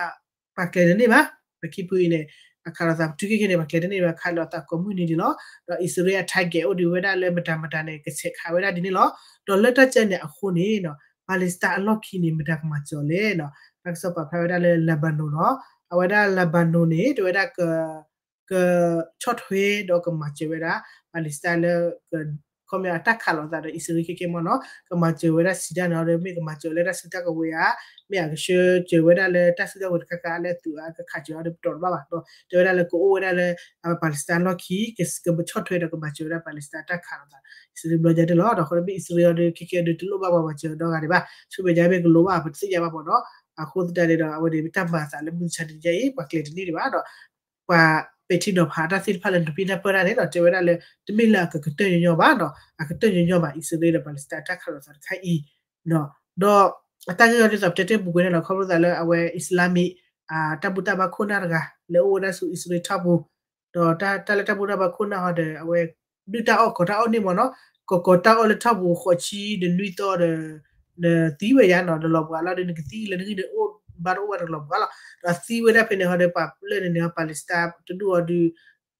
ပှၤကျဲၤတန့ၢ်ဘၣ် ပခံဖုအံၤန့ၣ် အခးလိာ်သးပတုၤခဲကနံၣ်န့ၣ် ပှၤကျဲၤတန့ၢ်ဘၣ် ခးလိာ်သးကိးမုၢ်နံၤဒံးလီၤ. ဒီးအံၣ်စရ့လးအ target အိၣ်ဒံးဝဲဒၣ်လၢမတၤမတၤန့ၣ် ကဆဲးခးဝဲဒၣ်ဒ်န့ၣ်လီၤ. ဒီးလၢတၢ်ကဲန့ၣ်အဃိန့ၣ်နီၤ Palestine အလီၢ်ခံန့ၣ် မတၤကမၤစၢၤအီၤလဲၣ်နီၤ တၢ်ကစီၣ်ပာ်ဖျါဝဲဒၣ်လၢ Lebanon နီၤ အဝဲဒၣ် Lebanon န့ၣ် တဲဝဲဒၣ် ကဆီၣ်ထွဲဒီးကမၤစၢၤဝဲဒၣ် Palestine လၢ ခီပညီအတၢ်ခးလိာ်သးဒီးအံၣ်စရ့လးခဲကဲမ့ၢ်နီၤ ကမၤစၢၤဝဲဒၣ်စံးတၢ်န့ၣ်ဒီး မ့ၢ်ကမၤစၢၤဝဲလၢတၢ်စုတၢ်ကဝဲၤဧါ မ့ၢ်အကဆှၢစၢၤဝဲဒၣ်လၢတၢ်စုတၢ်ကဝဲၤတခါခါလၢသုးအကခးစၢၤအီၤဒီးပတီၢ်တဘၣ်ဘၣ်ဒီး တဲဝဲဒၣ်လၢကအိၣ်ဝဲဒၣ်လၢ Palestine လီၢ်ခံ ကဆီၣ်ထွဲဒီးကမၤစၢၤဝဲဒၣ် Palestine တၢ်ခးလိာ်သး အံၣ်စရ့လးဘျီညါန့ၣ်လီၤ. ဒီးအဃိန့ၣ်မ့ၢ်အံၣ်စရ့လးအီၤဒီး ခဲကဲအီၤဒီးတလိၣ်ဘၣ်ပှၤမၤစၢၤအီၤဒီဂၤဒံးဘၣ် ဆိကမိၣ်ညါမ့ၢ်ကလိၣ်ဘၣ် ပတသ့ၣ်ညါဘၣ်မ့ၢ်နီၤ အဃိသတးန့ၣ်ဒီး အဝဲန့ၣ်မ့ၢ်တၢ်မၤအသးလၢမုၢ်ဆါတနံၤညါအံၤ ပှၤကျဲၤတန့ၢ်ဒံးဘၣ်ဒီး ပှၤပဲာ်ထံနီၤဖးတၢ်သ့ၣ်တဖၣ်လၢနပ့ၢ်နၢ်ပၢၢ်တၢ်န့ၣ်ဒီး တဲဝဲဒၣ်လၢ တမ့ၢ်လၢအကကတၢၢ်ညီညီဘၣ်နီၤ အကတၢၢ်ညီညီဘၣ် အံၣ်စရ့လးဒီး Palestine တၢ်ခးလိာ်သးတခါအံၤ ဒီးအတၢ်ဂ့ၢ်အီၤဒ်သိးပတဲတ့ၢ်ပူၤကွံာ်န့ၣ်လီၤ ခီဖျိသးလၢအဝဲ Islamic တၢ်ဘူၣ်တၢ်ဘါခိၣ်နၢ်တဂၤ လဲၤအိၣ်ဝဲဒၣ်ဆူအံၣ်စရ့လးထီၣ်ပူၤ ဒီးတၢ်လၢတၢ်ဘူၣ်တၢ်ဘါခိၣ်နၢ်ဟီဒီး အဝဲ ဒုၣ်တၢ်အီၣ်ကီၤတၢ်အီၣ်န့ၣ်မ့ၢ်နီၤ ကီၤကီၤတၢ်အီၣ်လၢထီၣ်ပူၤဃိးဆံဒီးနွံသီဒီး နသံဝဲယါနီၤ နလီၤပှၤလီၤဒီး နကသံလၢနဂံၢ်န့ၣ်အိၣ်ဘၣ်တအိၣ်ဘၣ်နကလီၤပှၤလီၤ ဒီးသံဝဲဒၣ်ဖဲန့ၣ်ဟီဒီး ပှၤလၢန့ၣ်န့ၣ် Palestine တဒူၣ်အီၤဒီး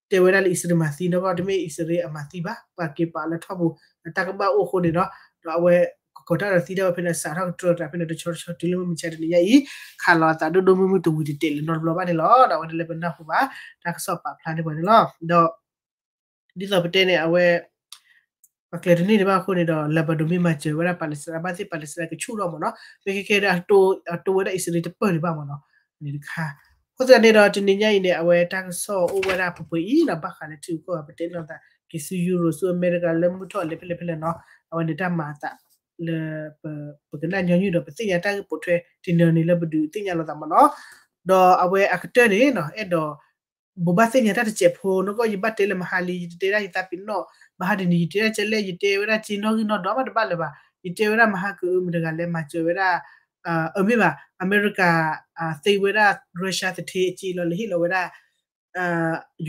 တဲဝဲဒၣ်လၢအံၣ်စရ့လးမၤသံနီၤ တမ့ၢ်အံၣ်စရ့လးအမၤသံဘၣ် ပှၤက့ၤပာ်လၢထီၣ်ပူၤ တၢ်ကဘၣ်အိၣ်အဃိန့ၣ်နီၤ ဒီးအဝဲ ကီၤကီၤတၢ်ဒီးသံတၢ်ဝဲဖဲန့ၣ် စးထီၣ်ကတြၢၤတၢ်ဖဲန့ၣ် တဆီတဆီတုၤလၢမုၢ်မဆါတနံၤညါအံၤ ခးလီၤအသးဒိၣ်ဒိၣ်မုၢ်မုၢ်တဝံၤတတဲာ်လၢၤနီတဘျီဘၣ်န့ၣ်လီၤ. ဒီးအဝဲဒၣ်လၢပနၢ်ဟူဘၣ် တၢ်ကစီၣ်ပာ်ဖျါန့ၢ်ပှၤန့ၣ်လီၤ. ဒီး ဒ်သိးပတဲန့ၣ် အဝဲ ပှၤကျဲၤတန့ၢ်ဒံးဘၣ်အဃိန့ၣ်ဒီး Lebanon မ့ၢ်မၤစၢၤဝဲဒၣ် Palestine ဘၣ်သ့ၣ် Palestine ကဆူၣ်ထီၣ်မ့ၢ်နီၤ မ့ၢ်ခဲခဲဒီး အတိဝဲဒၣ်အံၣ်စရ့လးတပၢၢ်ဒံးဘၣ်မ့ၢ်နီၤ န့ၣ်တခါ အဃိသတးန့ၣ်ဒီး တနံၤညါအံၤန့ၣ် အဝဲတၢ်ကစီၣ်အိၣ်ဝဲဒၣ်ပှဲၤပှဲၤအံၤနီၤ ဘၣ်ဃးလၢထံဂုၤကီၢ်ဂၤ ပတဲလိာ်သး က့ၤဆူ Europe ဆူအမဲရကၤလၢမုၢ်ထီၣ်လဲၤဖဲလဲၣ်ဖဲလဲၣ်နီၤ အဝဲန့ၣ်တၢ်မၤအသးလၢ ပကနၣ်ညီနုၢ်ဒီး ပသ့ၣ်ညါတၢ်ဂ့ၢ်ပိာ်ထွဲတနံၤန့ၣ်လၢပဒုးသ့ၣ်ညါလိာ်သးမ့ၢ်နီၤ ဒီးအဝဲအကတၢၢ်န့ၣ်နီၤ အဲၣ်ဒိး ဘိးဘၣ်သ့ၣ်ညါတၢ်တစဲးဖိနီၢ်ကီၢ် ယဘၣ်တဲလၢမဟါလံ ယတတဲဒၣ်ယသးပ့ၤနီၣ်, မဟါဒ်န့ၣ် ယတဲဒၣ်ကဲလဲၣ် ယတဲဝဲဒၣ်က့နီၣ်ဂံၢ်နီၣ်ဒွးမးတဘၣ်လၢၤဘၣ်, ယတဲဝဲဒၣ်မဟါကအုမတဂၤလဲၤမၤစၢၤဝဲဒၣ် အမ့ၢ်ဘၣ် အမဲရကၤ သ့ဝဲဒၣ် Russia သထ့အက့လီၤ လဲၤဟ့ၣ်လီၤဝဲဒၣ်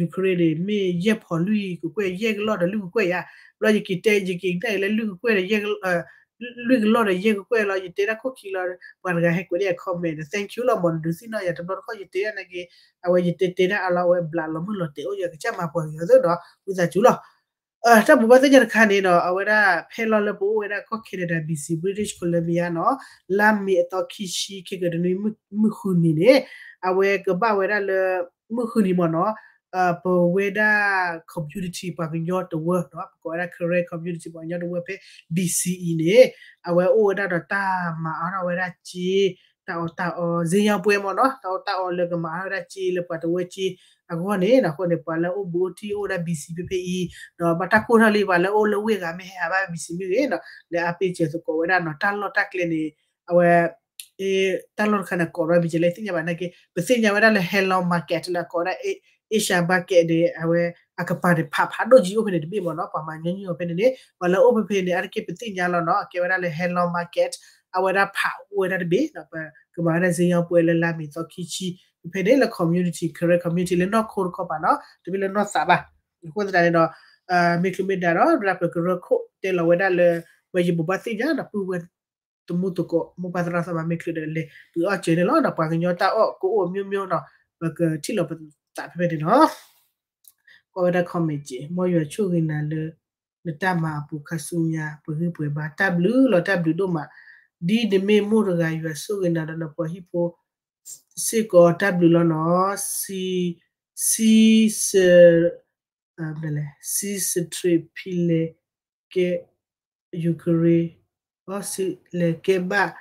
Ukraine န့ၣ် မ့ၢ်ယဲၢ်ဖီလွံၢ်ကကွဲၢ် ယဲၢ်ကလီၢ်ဒီးလွံၢ်ကကွဲၢ်ယါ, ဘျီယက့ၤတဲ ယက့ၤတဲလၢလွံၢ်ကကွဲၢ်ဒီး လွံၢ်ကလီၢ်ဒီးယဲၢ်ကကွဲၢ်လီၤ ယတဲဒၣ်ခိၣ်ခံလီၤ, ပှၤတဂၤဟဲကွဲးဒ်အ comment ဒီး thank you လီၤ မ့ၢ်နဒုးသ့ၣ်နီၣ်ယၤတဘျီတခီၣ် ယတဲဒၣ်နာ်က့ အဝဲယတဲတဲဒၣ်အါလီၤ အဝဲဘျးလီၤမုၢ်လီၤတဲာ်အိၣ် ယကစၢ်မၤပှၤကညီသ့ၣ်ဒီး ဝံသးစူၤလီၤ တၢ်ဘိးဘၣ်သ့ၣ်ညါတခါန့ၣ်ဒီး အဝဲဒၣ်ဖဲလီၤလၢပအိၣ်ဝဲဒၣ်ကီၢ် Canada B C British Columbia နီၤ, လါမ့ၤအသီခံဆံ ခဲကတနွံ မုၢ်ဃုနံၤန့ၣ် အဝဲကဘၣ်ဝဲဒၣ်လၢ မုၢ်ဃုနံၤမ့ၢ်နီၤ ပဝဲဒၣ် community ပှၤကညီတဝၢနီၤ ပကိးဝဲဒၣ် Karen community ပှၤကညီတဝၢဖဲ B C အံၤန့ၣ် အဝဲအိၣ်ဝဲဒၣ်ဒီးတၢ်မၤအါထီၣ်ဝဲဒၣ်စ့ တၢ်အီၣ်တၢ်အီ စ့ယီၤပှဲၤမ့ၢ်နီၤ တၢ်အီၣ်တၢ်အီလၢကမၤအါထီၣ်ဝဲဒၣ်စ့လၢပှၤတဝၢက့အဂီၢ်န့ၣ် အဃိန့ၣ် ပှၤလၢအိၣ်ဘူးအိၣ်တံၢ်အိၣ်ဝဲဒၣ် B C ဖဲဖဲအံၤ ဒီးဘၣ်တၢ်ကိၢ်ထီၣ်လံ ပှၤလၢအိၣ်လၢဝ့ၢ်ဂၤမ့ၢ်ဟဲဟးဘၣ် B C မ့ၢ်ဂ့ၤနီၤ လၢအါပ့ၢ်စၢၤသကိးဝဲဒၣ်နီၤ တၢ်လီၢ်တၢ်ကျဲန့ၣ် အဝဲ တၢ်လီၢ်တခါန့ၣ် ကိးဝဲဒၣ် ဘၣ်ကလဲၣ်သ့ၣ်ညါဘၣ်နာ်က့ ပသ့ၣ်ညါဝဲဒၣ်လၢ Halong Market လၢအကိးဝဲဒၣ် Asian Market န့ၣ် အဝဲအကပၤန့ၣ် ဖးဖးဒိၣ်ကံအိၣ်ဖဲန့ၣ်တဘ့ၣ်မ့ၢ်နီၤ ပှၤမၤညီနုၢ်အီၤဖဲန့ၣ်န့ၣ် ပှၤလၢအိၣ်ဖဲဖဲန့ၣ် အါတက့ၢ်ပသ့ၣ်ညါလီၤနီၤ အကဲဝဲဒၣ်လၢ Halong Market အဝဲဒၣ်ဖးအိၣ်ဝဲဒၣ်တဘ့ၣ် ပကမၤဝဲဒၣ်စ့ယီၤပှဲၤလၢလါမ့ၤသီခံဆံ ဖဲဖဲန့ၣ်လၢ community Karen community လၢနီၢ်ခိတခီပၤနီၤ တမ့ၢ်လၢနီၢ်သးဘၣ် အဃိသတးန့ၣ်ဒီး မ့ၢ်ချုးမ့ၢ်ဒၣ်ဒီး ပကရၢခိၣ်တဲလီၤဝဲဒၣ်လၢ ဝဲယဘိးဘၣ်သ့ၣ်ညါဒီးပုၢ်ဝဲၢ် တမူသကိး မိၢ်ပၢ်သရၣ်သမါမ့ၢ်ချုးဒီးလဲၤ ပှ့ၤအီၣ်စၢၤန့ၣ်လီၤ ဒီးပှၤကညီတၢ်အီၣ်ကအိၣ်အမျိုးမျိုးနီၤ ပကထံၣ်လီၤပသးဖဲဖဲန့ၣ်လီၤ ကွၢ်ဝဲဒၣ် comment က့ မ်ယွၤဆိၣ်ဂ့ၤနၤလၢ နတၢ်မၤအပူၤခါဆူညါ ပဂံၢ်ပှဲၤဘါ တၢ်ဘျုးလီၤ တၢ်ဘျုးဒိၣ်မး ဒ်နမ့ၢ်မိၢ်တဂၤ ယွၤဆိၣ်ဂ့ၤနၤဒီးနပှၤဟံၣ်ဖိ စ့ၢ်ကီးတၢ်ဘျုးလီၤနီၤ စံ စံ စံစထြ့းဖံလဲၤကဲ Ukraine လဲၤကဲဘၣ်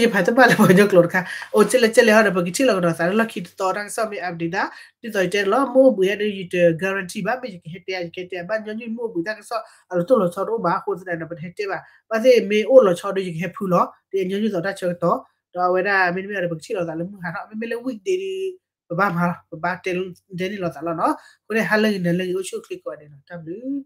ယဖးတဘၣ်လၢပှၤကညီကျိာ်တခါ အိၣ်ကဲလဲၣ်ကဲလဲၣ်ဟီဒီး ပကထံၣ်လီၤကဒီးသးလၢလီၢ်ခံတသီတၢ်ကစီၣ်မ့ၢ် update ဒၣ် ဒ်သိးယတဲန့ၣ်လီၤ မ့ၢ်အိၣ်ဘှံးဟဲဒီး ယတ guarantee ဘၣ် မ့ၢ်ယကဟဲတဲ ယကဟဲတဲ ဘၣ်ညီနုၢ်မ့ၢ်အိၣ်ဘှံးတၢ်ကစီၣ် အလီၤတိၢ်လီၤဆီတအိၣ်ဘၣ် အဃိသတးဒီး ပတဟဲတဲဘၣ် ဘၣ်သ့ၣ်မ့ၢ်အိၣ်လီၤဆီဒီး ယကဟဲဖုလီၤ ဒီးညီနုၢ်သိးတၢ်ဆၢကတီၢ် ဒီးအဝဲဒၣ်မ့တမ့ၢ်ဒီး ပကထံၣ်လီၤသးလၢမုၢ်ဟါထီၣ် မ့မ့ၢ်လၢ weekday ဒီး ပဘၣ်မၤလီၤ ပဘၣ်တဲန့ၢ်လီၤသးလီၤနီၤ အဃိန့ၣ် ဟါလၢဂ့ၤ နၤလၢဂ့ၤ အိၣ်ဆူၣ်အိၣ်ချ့ကိးဂၤဒဲးနီၤ တၢ်ဘျုး